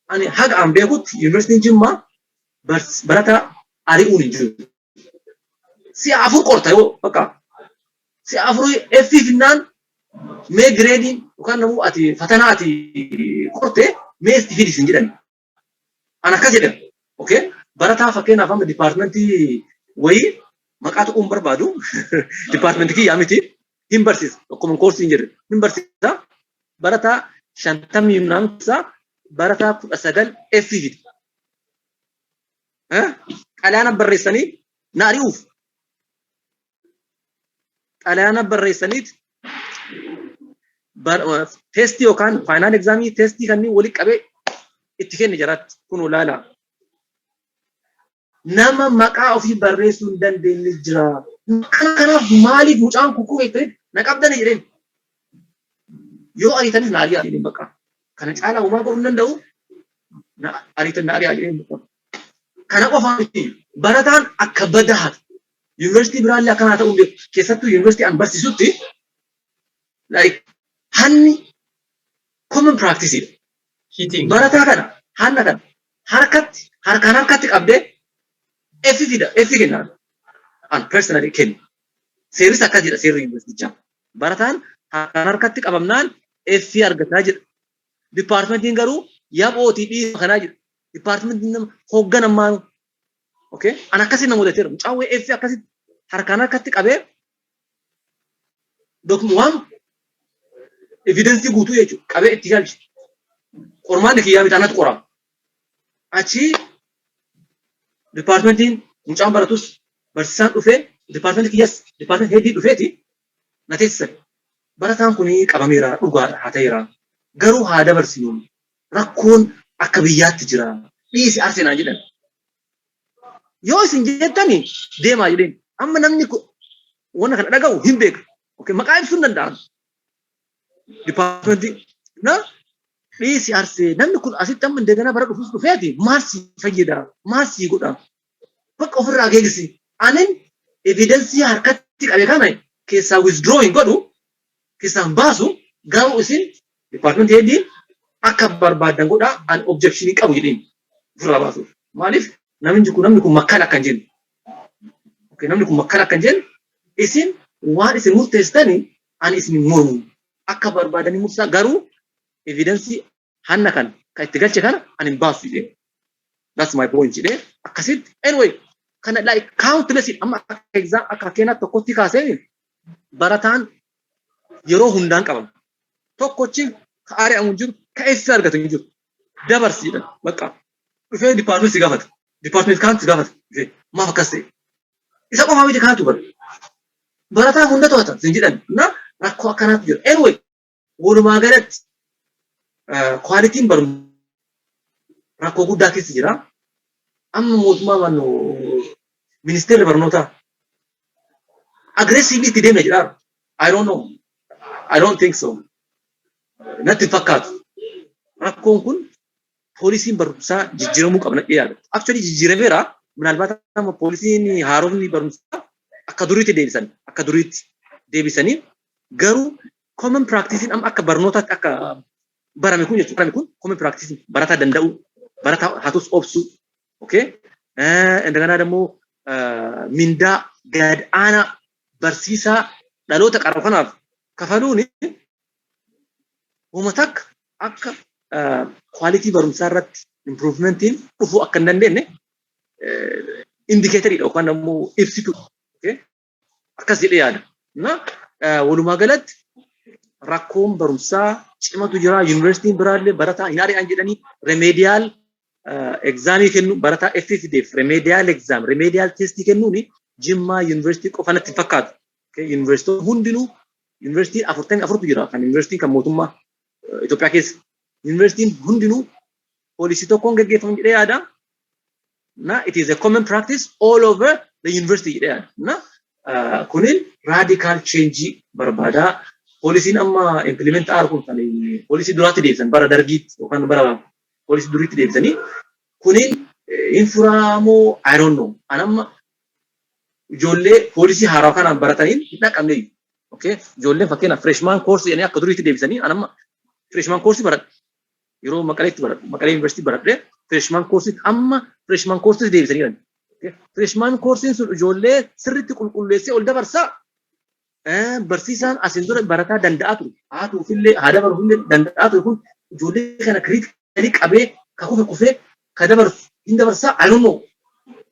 ani haga an beekutti Yuunivarsiitiin Jimmaa barataa ari'uun hin jiru. Si'a afur qorta, yoo bakka si'a afur F finnaan mee gradeiin yookaan namuu ati fatanaa ati qorte mee itti fidi sin jedhan. An akkas jedhan. Okay? Barataa fakkeenyaaf amma departmentii wayii maqaa tuquun barbaadu, departmentii kiyyaa miti, hin barsiisa. Akkuma coursii hin jedhe hin barsiisa. Barataa 50 keessaa barataa 19 F fide. Xalayaana barreessanii na ari'uuf. Xalayaana barreessaniit testii yookaan final examii testii kanneen walitti qabee itti kenne jaraatti kun olaanaa. Nama maqaa ofii barreessuu hin dandeenye jira. Kanaaf maaliif mucaan kun kufe na qabdani jedheen. Yoo ariitanis na ari'aa jedheen bakka. Kana caalaa homaa godhuu hin danda'u. Na ariitan na ari'aa jedheen bakka. Kana qofa miti, barataan akka badaa yuunivarsiitii biraallee akkanaa ta'uu hin beeku. Keessattuu yuunivarsiitii an barsiisutti like hanni common practice dha. Cheating. Barataa kana hanna kana harkatti harkaan harkatti qabdee F fida, F kenna. An personally kenna. Seerris akkas jedha, seerri yuunivarsiitichaa. Barataan harkaan harkatti qabamnaan F argataa jedha. Departmentiin garuu yaphootii dhiisa kanaa jedha. Departmentiin nama hoogganan maanu. Okay? An akkasii na mudateera. Mucaan wayii F akkasitti harkaan harkatti qabee waan evidenceii guutuu jechuudha qabee itti galche. Qormaanni kiyyaa miti, anatu qorama. Achi departmentiin mucaan baratus barsiisaan dhufee departmentii kiyyas departmentii headii dhufeeti na teessisan. Barataan kun qabameera, dhugaadha, haa ta'eera. Garuu haa dabarsinu. Rakkoon akka biyyaatti jira. Dhiisi arsee naan jedhan. Yoo isin jettani deemaa jedheen. Amma namni wanna kana dhaga'u hin beeka. Okay, maqaa ibsuu hin danda'an. Departmentii na dhiisi arsee, namni kun asitti amma indeeganaa bara dhufus dhufeeti maal si fayyada, maal si godha, bakka ofirraa geegisi. Anin evidenceii harkatti qabe kana keessaa withdraw hin godhu, keessaa hin baasu, garuu isin departmentii headiin akka barbaaddan godhaa, an objectionii qabu jedheen ofirraa baasuuf. Maaliif namni kun makkala akka hin jenne. Okay, namni kun makkala akka hin jenne, isin waan isin murteessitanii ani isin hin mormu. Akka barbaadanii murteessaa, garuu evidenceii hanna kana Kan itti galche kana ani hin baasu jedhee. That's my point jedhee akkasitti. Anyway, kana like countless amma akka exam akka fakkeenyaatti tokkotti kaasee, barataan yeroo hundaan qabama. Tokkochi ka ari'amu hin jiru, ka eessa argatu hin jiru. Dabarsi jedhan bakka. Dhufee department si gaafata. Department kaan si gaafata. Dhufee maaf akkas ta'e? Isa qofaa miti kaatu bara. Barataa hunda to'ata sin jedhan na rakkoo akkanaatu jira. Anyway, walumaa galatti qualityn barumsaa rakkoo guddaa keessa jira. Amma mootummaa mannu ministeerri barnootaa aggressively itti deemna jedhaa. I don't know. I don't think so. Natti hin fakkaatu. Rakkoon kun policyn barumsaa jijjiiramuu qabna yaada. Actually jijjiirameera. Minaalbaat amma policyn haaromni barumsaa akka duriitti deebisan, akka duriitti deebisanii, garuu common practice amma akka barnootaatti akka barame kun jechuudha. Barame kun common practice barataa danda'u, barataa hatus obsuu, okay? እንደገና ደግሞ mindaa gad aanaa barsiisaa dhaloota qaru kanaaf kafaluun uummata akka akka quality barumsaa irratti improvementiin dhufuu akka hin dandeenye indicatoriidha yookaan immoo ibsitu. Akkas jedhee yaada. Na walumaa galatti rakkoon barumsaa cimatu jira. Yuunivarsiitiin biraallee barataa hin ari'an jedhanii remedial examii kennu, barataa F fideef remedial exam, remedial testii kennuun Jimmaa Yuunivarsiitii qofa natti hin fakkaatu. Yuunivarsiitonni hundinuu, yuunivarsiitiin 44tu jira kan yuunivarsiitiin kan mootummaa Itoophiyaa keessa. Yuunivarsiitiin hundinuu policy tokkoon gaggeeffamu jedhee yaada. Na it is a common practice all over the university jedhee yaada. Na kunin radical change barbaada. Policyn amma implement ta'aa kun kan policy duraatti deebisan, bara dargiitti yookaan bara policy duriitti deebisanii kunin hin furaamoo, I don't know. An amma ijoollee policy haaraa kanaan barataniin hin dhaqqabne. Okay? Ijoolleen fakkeenyaaf freshman course jedhanii akka duriitti deebisanii, an amma freshman course baradhe. Yeroo Maqaleetti baradhu, Maqalee Yuunivarsiitii baradhe, freshman course amma freshman course deebisanii jiran. Okay? Freshman course sun ijoollee sirriitti qulqulleessee ol dabarsaa. Barsiisaan asiin dura barataa danda'aa ture. Haa tuufillee haa dabaruufillee danda'aa ture kun ijoollee kana critically qabee ka kufe kufee ka dabarsu hin dabarsaa, I don't know.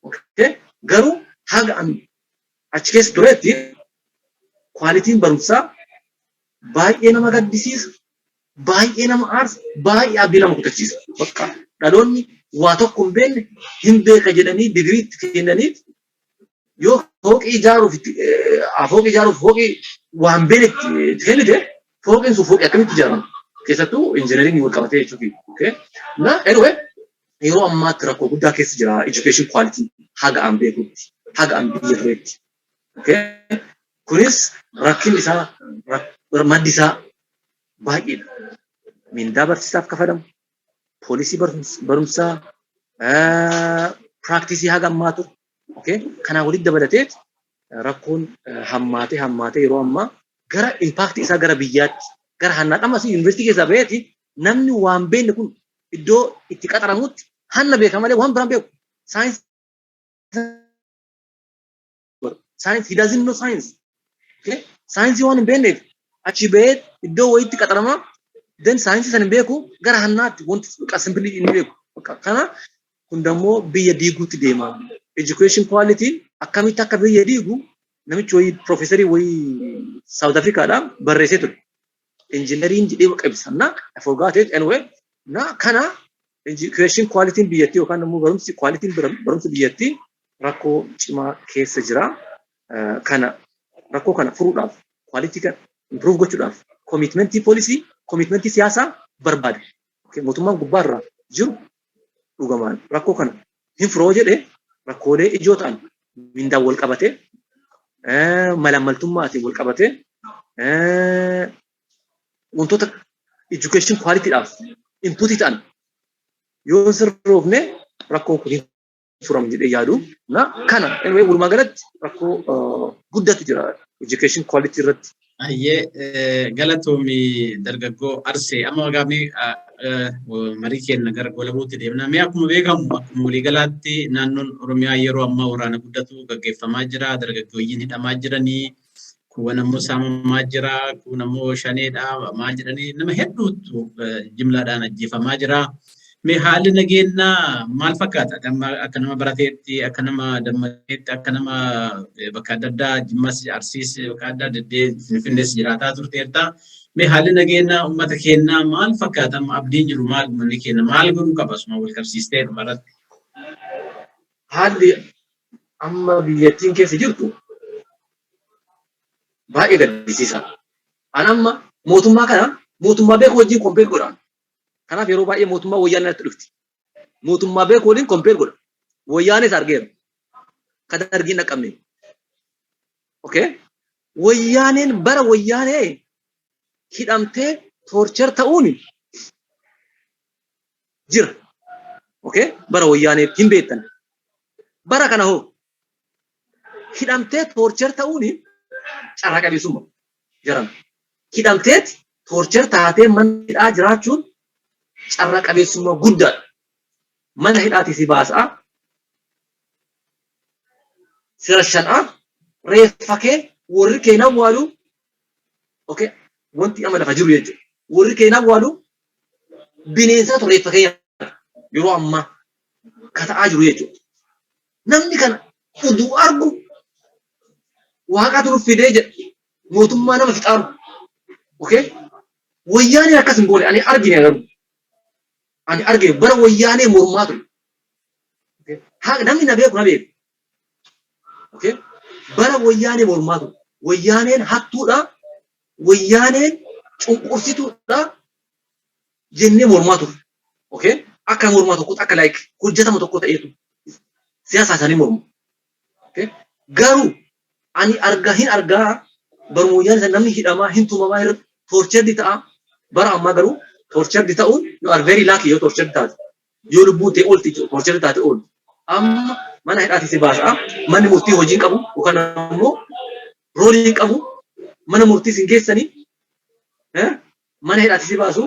Okay? Garuu haga an achi keessa turetti qualityn barumsaa baay'ee nama gaddisiisa, baay'ee nama aarsa, baay'ee abdii nama kutachiisa. Bakka dhaloonni waa tokko hin beekne hin beeka jedhanii digirii itti kennaniif, yoo fooqii ijaaruuf, fooqii ijaaruuf fooqii waan beekne itti kennite, fooqiin sun fooqii akkamitti ijaarama? Keessattuu injineringii wal qabatee jechuudha. Okay? Na anyway, yeroo ammaatti rakkoo guddaa keessa jira education quality haga an beekutti, haga an biyya turetti. Okay? Kunis rakkin isaa, maddi isaa baay'eedha. Mindaa barsiisaaf kafalamu, policy barumsaa, practice haga ammaa ture. Okay? Kanaa walitti dabalateet rakkoon hammaatee hammaatee yeroo ammaa gara impactii isaa gara biyyaatti, gara hannaa dhammas yuunivarsiitii keessaa baheeti namni waan beekne kun iddoo itti qaxaramutti hanna beeka malee waan biraan beeku. Saayinsii, science, he doesn't know science. Okay? Saayinsii waan hin beekneef achi bahee iddoo wayiitti qaxarama, then saayinsii sana hin beeku, gara hannaatti wanti simply hin beeku. Kana kun dammoo biyya diiguutti deema. Education quality akkamitti akka biyya diigu namichi wayii, profeesarii wayii South Africaadha, barreessee ture. Injiineriin jedhee qabisa. Na I forgot it anyway. Na kana education quality biyyattii yookaan immoo barumsi quality barumsa biyyattii rakkoo cimaa keessa jira. Kana rakkoo kana furuudhaaf, quality kana improve gochuudhaaf commitmentii policy, commitmentii siyaasaa barbaada. Mootummaan gubbaarra jiru dhugamaan rakkoo kana hin furoo jedhee, rakkoolee ijoo ta'an mindaan wal qabatee, malaammaltummaatiin wal qabatee, wantoota education qualityidhaaf inputii ta'an yoo sirroofne rakkoon kun hin furamu jedhee yaadu. Na kana anyway, walumaa galatti rakkoo guddatu jira education quality irratti. Ayyee, galatoomi dargaggoo Arsee. Amma gaafni marii keenya gara golabuutti deemna. Mee akkuma beekamu, akkuma waliigalaatti naannoon Oromiyaa yeroo ammaa waraana guddatu gaggeeffamaa jira. Dargaggooyyiin hidhamaa jiranii. Kuuwwan ammoo saamamaa jira, kuun ammoo shaneedha, maal jedhanii nama hedduutu jimlaadhaan ajjeefamaa jira. Mee haalli nageenyaa maal fakkaata? Akka nama barateetti, akka nama dammaqeetti, akka nama bakka adda addaa Jimmas, Arsiis, bakka adda addaa Finfinnees jiraataa turteerta. Mee haalli nageenyaa uummata keenyaa maal fakkaata? Amma abdiin jiru maal, uummanni keenya maal godhuu qaba? Suma wal qabsiistee dhumarratti. Haalli amma biyyattiin keessa jirtu baay'ee gaddisiisa. An amma mootummaa kana mootummaa beeku wajjin compare godha. Kanaaf yeroo baay'ee mootummaa Wayyaanee natti dhufti. Mootummaa beeku waliin compare godha. Wayyaanees argeera. Kan argin dhaqqabne. Okay? Wayyaaneen bara Wayyaanee hidhamtee torture ta'uun jira. Okay? Bara Wayyaanee hin beektan. Bara kana hoo hidhamtee torture ta'uun carraa qabeessummaa jiran. Hidhamteet torture taatee mana hidhaa jiraachuun carraa qabeessummaa guddaadha. Mana hidhaatii si baasaa. Sira shan'aa reeffa kee warri kee awwaalu. Okay, wanti amma lafa jiru jechuudha. Warri kee awwaalu, bineensatu reeffa kee nyaata yeroo ammaa ka ta'aa jiru jechuudha. Namni kana uduu argu waaqatu nuuf fidee jedha. Mootummaa nama fixaaru. Okay? Wayyaaneen akkas hin goone ani argine garuu. Ani argine, bara Wayyaanee mormaa ture. Okay? Haa, namni na beeku na beeku. Okay? Bara Wayyaanee mormaa ture. Wayyaaneen hattuudha. Wayyaaneen cunqursituudha jennee mormaa ture. Okay? Akka mormaa tokkotti, akka like hojjetama tokko ta'eetu siyaasa isaanii mormu. Okay? Garuu ani argaa hin argaa, baruma Wayyaanee sana namni hidhamaa, hin tumamaa, hin tortured ta'a. Bara ammaa garuu tortured ta'uun, you are very lucky yoo tortured taate. Yoo lubbuun ta'e oolti, tortured taate oolti. Amma mana hidhaatii si baasa'a. Manni murtii hojii hin qabu yookaan ammoo role hin qabu. Mana murtii sin geessanii mana hidhaatii si baasu.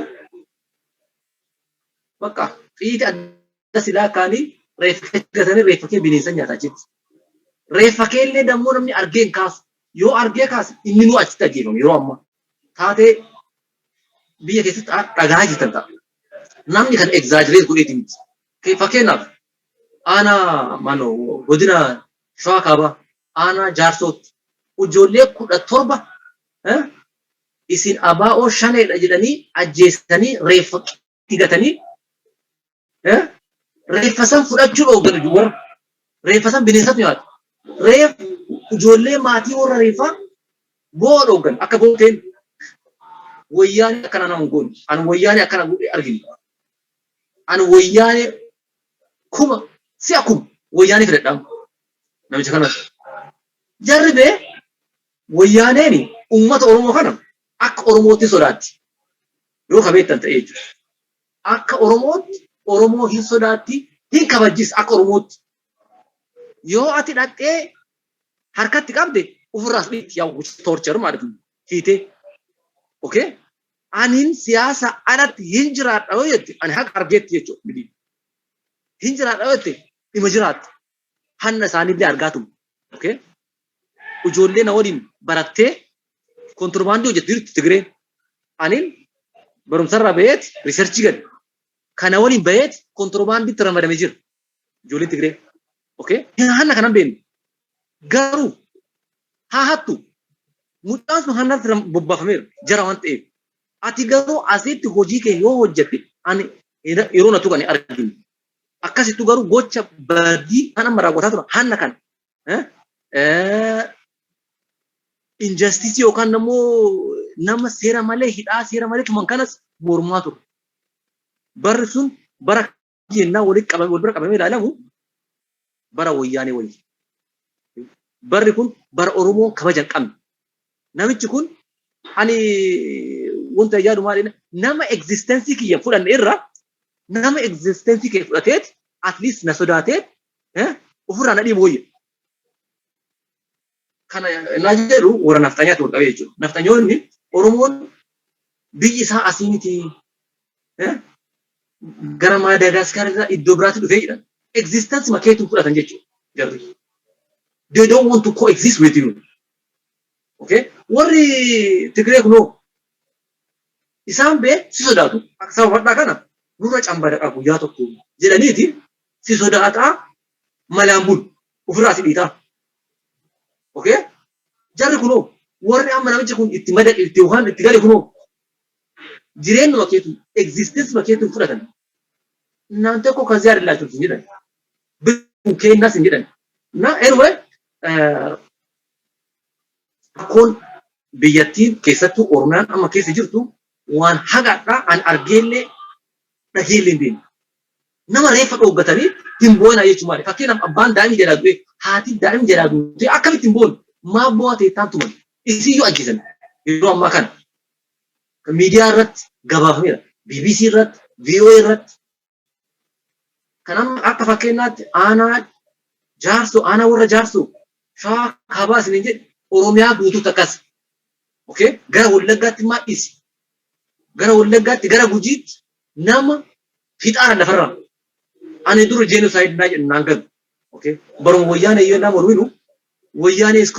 Bakka xiiti adda silaa kaanii reeffa gatanii reeffa kee bineensa nyaata achitti. Reeffa kee illee dammoo namni argee hin kaasu. Yoo argee kaase inni nu achitti ajjeefama yeroo ammaa. Taatee biyya keessatti dhagaa jirtan ta'a. Namni kan exaggerate godheeti miti. Fakkeenyaaf, aanaa mano godina Shawaa Kaabaa aanaa Jaarsootti ijoollee 17 isin abaa'oo shaneedha jedhanii ajjeesanii reeffa gatanii, reeffa san fudhachuu dhooggan. Warra reeffa san bineensatu nyaata. Reef ijoollee maatii warra reeffaa bo'oo dhooggan akka booteen. Wayyaanee akkana nama hin goone. An Wayyaanee akkana godhe argine. An Wayyaanee kuma si'a kuma Wayyaanee filadhaa namicha kanas. Jarri bee Wayyaaneen uummata Oromoo kana akka Oromootti sodaatti. Yoo ka beektan ta'e jechuudha. Akka Oromootti Oromoo hin sodaatti, hin kabajjis akka Oromootti. Yoo ati dhaqxee harkatti qabde ofirraas dhiitti, yaa torture maaliif hiitee. Okay? Anin siyaasa alatti hin jiraadha yoo jette, ani haqa argeetti jechuudha. Hin jiraadha yoo jette, dhima jiraatta. Hanna isaaniillee argaatuma. Okay? Ijoollee na waliin barattee kontirbaandii hojjettu jirti Tigreen. Anin barumsarraa baheet research gale. Kana waliin baheet kontirbaandiitti ramadamee jira. Ijoolleen Tigree. Okay? Hanna kanan beeknu. Garuu haa hattu. Mucaan sun hannatti bobbaafameera. Jara waan ta'eef. Ati garuu asitti hojii kee yoo hojjette, ani yeroo natu kan arginu. Akkasittu garuu gocha badii kan amma raawwataa tura hanna kana. Injustice yookaan immoo nama seera malee hidhaa, seera malee tuman kanas mormaa ture. Barri sun bara jennaa walitti qabame, wal bira qabamee ilaalamu bara Wayyaanee wayya. Barri kun bara Oromoo kabaja hin qabne. Namichi kun, ani wanta yaadu maali, nama existence kiyya fudhanne irra nama existence kiyya fudhateet at least na sodaateet ofirraa na dhiibu wayya. Kana naa jedhu warra nafxanyaatti wal qabee jechuudha. Nafxanyoonni Oromoon biyyi isaa asii miti, gara Maadaagaskar irraa iddoo biraatti dhufee jedhan. Existence makeetu fudhatan jechuudha jarri. They don't want to coexist with you. Okay? Warri Tigree kunoo isaan bee si sodaatu. Akka saba bal'aa kana nurra cambadaqa guyyaa tokko jedhaniiti si sodaataa malaan bulu ofirraa si dhiitaa. Okay? Jarri kunoo warri amma namichi kun itti madaqe itti yookaan itti gale kunoo jireenyuma keetu existence keetu fudhatan. እናንተ እኮ ከዚህ አይደላችሁም jedhan. Kun keenyas hin jedhan. Na anyway, rakkoon biyyattiin keessattuu Oromiyaan amma keessa jirtu waan hagaadhaa an argeellee dhageellee hin beekne. Nama reeffa dhooggatanii hin boonaa jechuun maali? Fakkeenyaaf, abbaan daa'imni jalaa du'e, haati daa'imni jalaa du'e akkamitti hin boonu? Maaf bo'aa teettaan tuman? Isiyyuu ajjeesan yeroo ammaa kana. Miidiyaa irratti gabaafameera. BBC irratti, VOA irratti. Kan amma akka fakkeenyaatti aanaa Jaarsoo, aanaa warra Jaarsoo, Shawaa Kaabaa isiniin jedhe, Oromiyaa guutuutti akkas. Okay? Gara Wallaggaatti maal dhiisi? Gara Wallaggaatti, gara Gujiitti nama fixaara lafarraa. Ani dura genocide naa jedhu naan galu. Okay? Baruma Wayyaanee yoo nama morminu, Wayyaanee is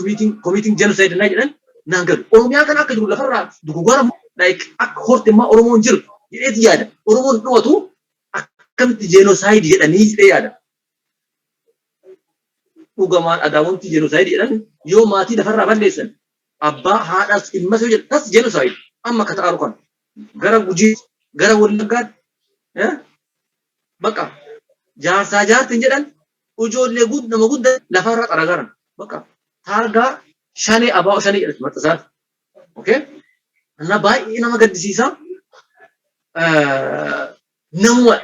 committing genocide naa jedhan naan galu. Oromiyaa kana akka jiru lafarraa dugugara, like akka horte immoo Oromoon jiru jedheeti yaada. Oromoon dhumatu akkamitti genocide jedhanii jedhee yaada. Dhugamaan adaawwanti genocide jedhan yoo maatii lafarraa balleessan, abbaa, haadhaas, ilmas yoo jedhan, tas genocide amma akka ta'aru kan gara Gujii, gara Wallaggaatti bakka jaarsaa jaartiin jedhan, ijoollee nama guddaa lafarra xaragaran, bakka taargaa shanee abaa'o shanee jedhatu maxxansaati. Okay? Na baay'ee nama gaddisiisa. Namuma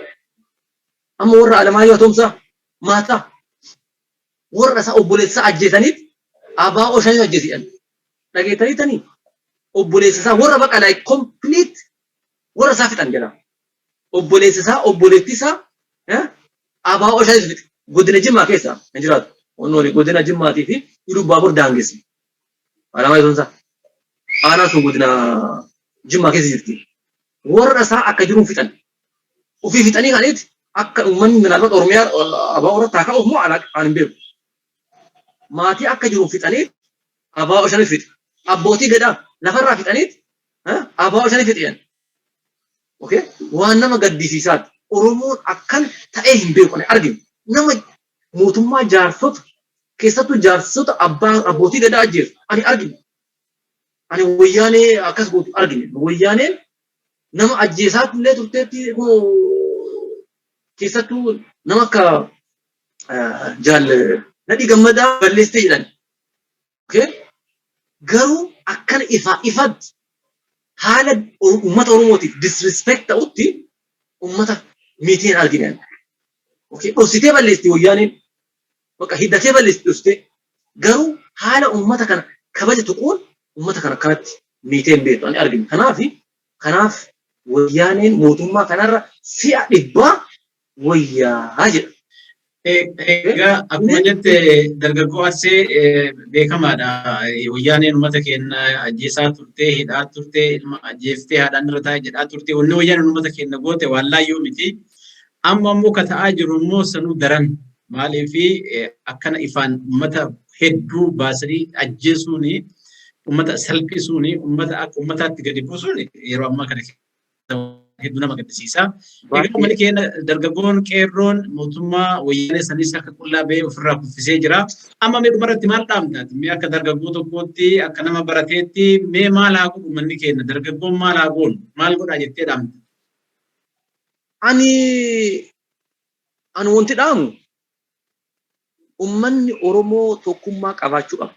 amma warra Alamaayyoo Atoomsaa maataa warra isaa obboleessa ajjeesaniif abaa'oo shanee ajjeesiidhan. Dhageettanii tanii obboleessa isaa warra baqa like complete warra isaa fixan jedha. Obboleessa isaa, obboleettii isaa abaa'oo shanee fixe. Godina Jimmaa keessa hin jiraatu. Onnooni godina Jimmaatii fi Iluu Baabur daangessa. Alamaayyoo Atoomsaa. Aanaan sun godina Jimmaa keessa jirti. Warra isaa akka jiruun fixan. Ofii fixanii kaniiti akka uummanni minaalbat Oromiyaa abaa'oo irratti haa ka'uuf moo aan hin beeku. Maatii akka jiruun fixanii abaa'oo shanii fixe. Abbootii gadaa lafarraa fixaniit abaa'oo shanii fixan. Okay? Waan nama gaddisiisaati. Oromoon akkan ta'ee hin beeku ani arginu. Nama mootummaa jaarsota, keessattuu jaarsota abbaa abbootii gadaa ajjeesu ani arginu. Ani Wayyaanee akkas gootu argine. Wayyaaneen nama ajjeesaa illee turteetti, keessattuu nama akka Jaal Nadhii Gammadaa balleessitee jedhan. Okay? Garuu akkana ifaa ifatti haala uummata Oromootiif disrespect ta'utti uummata miitiin argine. Okay? Dhoksitee balleessitti Wayyaaneen. Bakka hiddatee balleessitti dhoksitee. Garuu haala uummata kana kabaja tuquun uummata kana akkanatti miitee hin beektu ani argine. Kanaaf Wayyaaneen mootummaa kanarra si'a 100 wayyaa jedha. Egaa akkuma jette, dargaggoo Arsee, beekamaadha. Wayyaaneen uummata keenya ajjeesaa turte, hidhaa turte, ilma ajjeeftee haadhaan irra taa'e jedhaa turte. Wanni Wayyaaneen uummata keenya goote waan laayyoo miti. Amma immoo ka ta'aa jiru immoo sanuu daran, maaliif akkana ifaan uummata hedduu baasanii ajjeesuuni, uummata salphisuuni, uummata akka uummataatti gadi buusuun yeroo ammaa kana hedduu nama gaddisiisa. Egaa uummanni keenya, dargaggoon, qeerroon mootummaa Wayyaanee sanis akka qullaa ba'ee ofirraa kuffisee jira. Amma mee dhumarratti maal dhaamtaati? Mee akka dargaggoo tokkootti, akka nama barateetti, mee maal haa godhu uummanni keenya? Dargaggoon maal haa goonu? Maal godhaa jettee dhaamta? Ani wanti dhaamu, uummanni Oromoo tokkummaa qabaachuu qaba.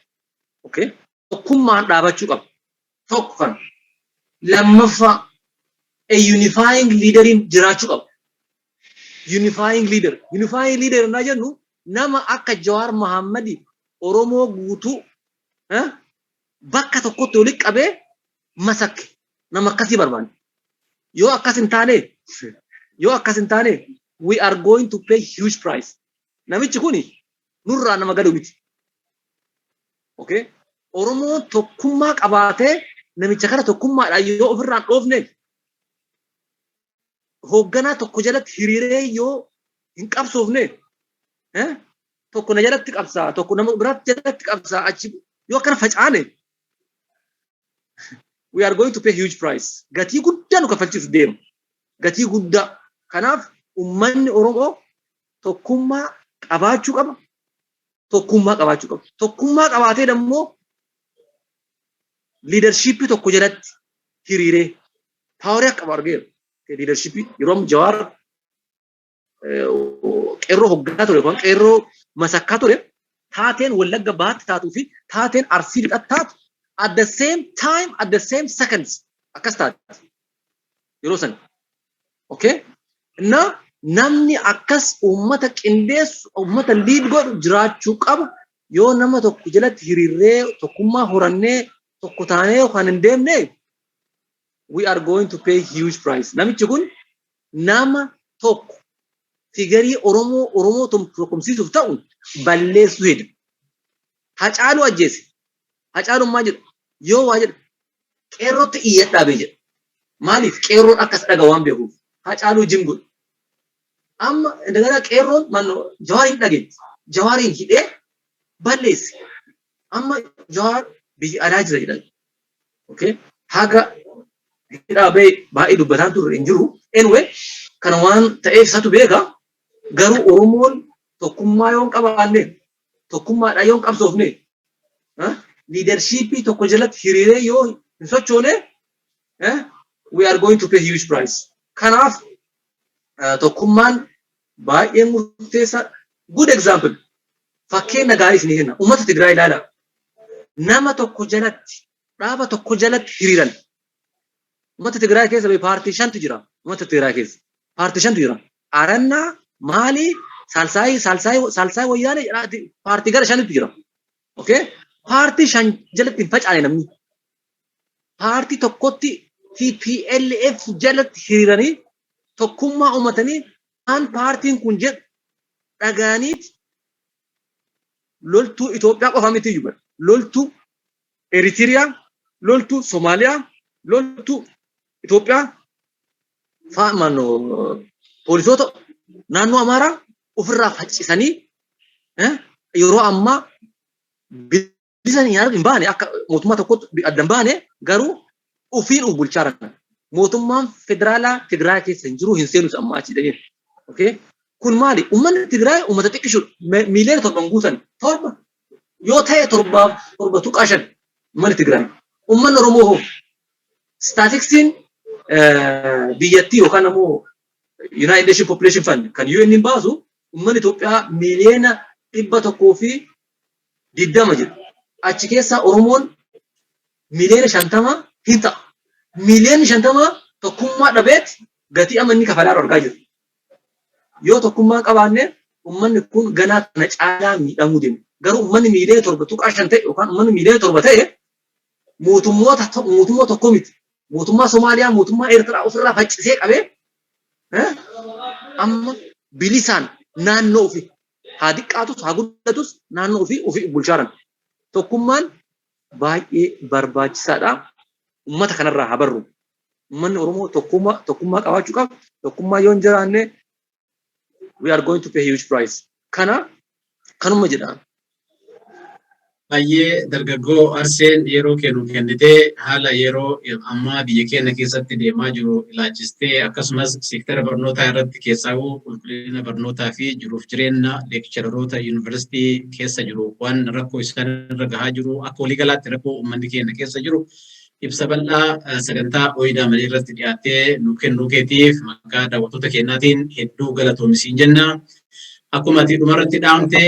Okay? Tokkummaan dhaabachuu qaba. Tokko kana. Lammaffaa, a unifying leaderiin jiraachuu qaba. Unifying leader. Unifying leader innaa jennu, nama akka Jawaar Mohammadi Oromoo guutuu bakka tokkotti walitti qabee masakke, nama akkasii barbaanne. Yoo akkas hin taane, we are going to pay huge price. Namichi kuni nurraa nama galu miti. Okay? Oromoon tokkummaa qabaatee namicha kana tokkummaadhaan yoo ofirraan dhoofne, hoogganaa tokko jalatti hiriiree yoo hin qabsoofne, tokko na jalatti qabsaa, tokko nama biraatti jalatti qabsaa, achi yoo akkana facaane We are going to pay huge price. Gatii guddaa nu kaffalchiisu deema. Gatii guddaa. Kanaaf uummanni Oromoo tokkummaa qabaachuu qaba. Tokkummaa qabaachuu qaba. Tokkummaa qabaatee immoo leadershipii tokko jalatti hiriiree powerii akka qabu argeera. Leadershipii yeroo Jawaar qeerroo hogganaa ture yookaan qeerroo masakkaa ture, taateen Wallagga Bahaatti taatuu fi taateen Arsii Lixaatti taatu at the same time, at the same seconds akkas taate yeroo san. Okay? Na namni akkas uummata qindeessu, uummata lead godhu jiraachuu qaba. Yoo nama tokko jalatti hiriirree, tokkummaa horannee, tokko taanee yookaan hin deemne, we are going to pay huge price. Namichi kun nama tokko figurii Oromoo tokkumsiisuuf ta'u balleessuu heda. Hacaaluu ajjeese. Hacaaluun maal jedhu? Yoo waa jedhu qeerrootti iyyadhaa bee jedha. Maaliif? Qeerroon akkas dhaga waan beekuuf. Hacaaluu jim godhu. Amma indagana qeerroon mannoo Jawaariin dhageetti. Jawaariin hidhee balleesse. Amma Jawaar biyya alaa jira jedhan. Okay? Haga hidhaa bahee baay'ee dubbataan turre hin jiru. Anyway, kana waan ta'eef isatu beeka. Garuu Oromoon tokkummaa yoo hin qabaanne, tokkummaadhaan yoo hin qabsoofne, leadershipii tokko jalatti hiriiree yoo hin sochoone, we are going to pay huge price. Kanaaf tokkummaan baay'ee murteessaa. Good example. Fakkeenya gaarii isinii kenna. Uummata Tigraay ilaala. Nama tokko jalatti, dhaaba tokko jalatti hiriiran. Uummata Tigraay keessa paartii shantu jira. Uummata Tigraay keessa paartii shantu jira. Arannaa maali? Saalsaayii, Saalsaayii, Saalsaayii Wayyaanee, paartii gara shanitu jira. Okay? Paartii shan jalatti hin facaane namni. Paartii tokkotti, TPLF jalatti hiriiranii, tokkummaa uummatanii, waan paartiin kun jedhu dhagaaniiti loltuu Itoophiyaa qofa miti iyyuu, loltuu Eritiriyaa, loltuu Somaaliyaa, loltuu Itoophiyaa, fa'a poolisoota naannoo Amaaraa ofirraa faccisanii yeroo ammaa bilisa hin baane, akka mootummaa tokkotti adda hin baane, garuu ofiin of bulchaa jiran. Mootummaan federaalaa Tigraay keessa hin jiru, hin seenus amma achi dhaqee. Okay? Kun maali? Uummanni Tigraay uummata xiqqishuudha. Miiliyoona 7 guutan. Torba yoo ta'e torbaaf 7.5 uummanni Tigraay. Uummanni Oromoo hoo? Statisticsiin biyyattii yookaan ammoo United Nations Population Fund kan UN hin baasu uummanni Itoophiyaa miiliyoona 120 jedhu. Achi keessaa Oromoon miiliyoona 50 hin ta'a. Miiliyoonni 50 tokkummaa dhabeet gatii amma inni kafalaa argaa jiru. Yoo tokkummaa qabaanne uummanni kun ganaa kana caalaa miidhamuu deema. Garuu uummanni miiliyoona 7.5 ta'e yookaan uummanni miiliyoona 7 ta'e mootummoota mootummaa tokko miti. Mootummaa Somaaliyaa, mootummaa Eertiraa ofirraa faccisee qabee amma bilisaan naannoo ofii haa xiqqaatus haa guddatus naannoo ofii ofii bulchaaran. Tokkummaan baay'ee barbaachisaadha. Uummata kanarraa haa barru. Uummanni Oromoo tokkummaa qabaachuu qaba. Tokkummaa yoo hin jiraanne we are going to pay huge price. Kana kanuma jedha. Baay'ee dargaggoo Arseen, yeroo kennu kennitee, haala yeroo ammaa biyya keenya keessatti deemaa jiru ilaalchistee, akkasumas seektara barnootaa irratti, keessaawuu qulqullina barnootaa fi jiruuf jireenya lectureroota yuunivarsiitii keessa jiru, waan rakkoo isaan irra gahaa jiru, akka waliigalaatti rakkoo uummanni keenya keessa jiru ibsa bal'aa sagantaa Oyidaa Marii irratti dhiyaattee nu kennuu keetiif maqaa daawwattoota keenyaatiin hedduu galatoomisiin jenna. Akkuma ati dhumarratti dhaamte,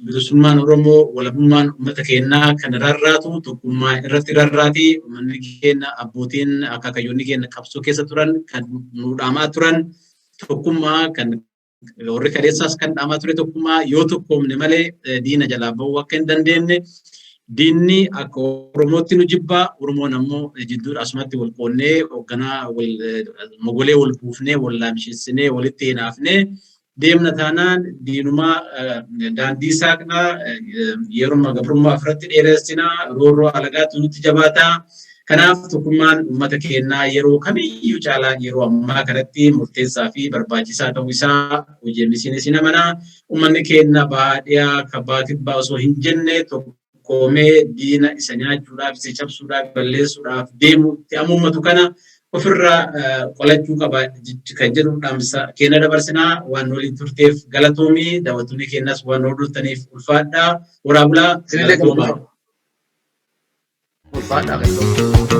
bilisummaan Oromoo, walabummaan uummata keenyaa kan rarraatu tokkummaa irratti rarraati. Uummanni keenya, abbootiin akaakayyoonni keenya qabsoo keessa turan kan nu dhaamaa turan tokkummaa, kan warri kaleessaas kan dhaamaa ture tokkummaa. Yoo tokkoomne malee diina jalaa bahuu akka hin dandeenye, diinni akka Oromootti nu jibbaa, Oromoon ammoo jidduudha asumatti wal qoonnee, hoogganaa wal mogolee wal buufnee, wal laamsheessinee, walitti hinaafnee deemna taanaan diinumaa daandii saaqnaa, yeruma gabrummaa ofirratti dheeressinaa, roorroo alagaatu nutti jabaataa. Kanaaf tokkummaan uummata keenyaa yeroo kamiyyuu caalaa yeroo ammaa kanatti murteessaa fi barbaachisaa ta'uu isaa hojii isin amanaa. Uummanni keenya baadiyyaa kabbaa kibbaa osoo hin jenne tokko Tokkoomee diina isa nyaachuudhaaf, isa cabsuudhaaf, balleessuudhaaf deemutti amuummatu kana ofirraa qolachuu qaba kan jedhu dhaamsa keenya dabarsinaa. Waan waliin turteef galatoomii, daawwattoonni keenyas waan hordoftaniif ulfaadhaa. Horaa bulaa, galatoomaa. Ulfaadhaa, galatoomii.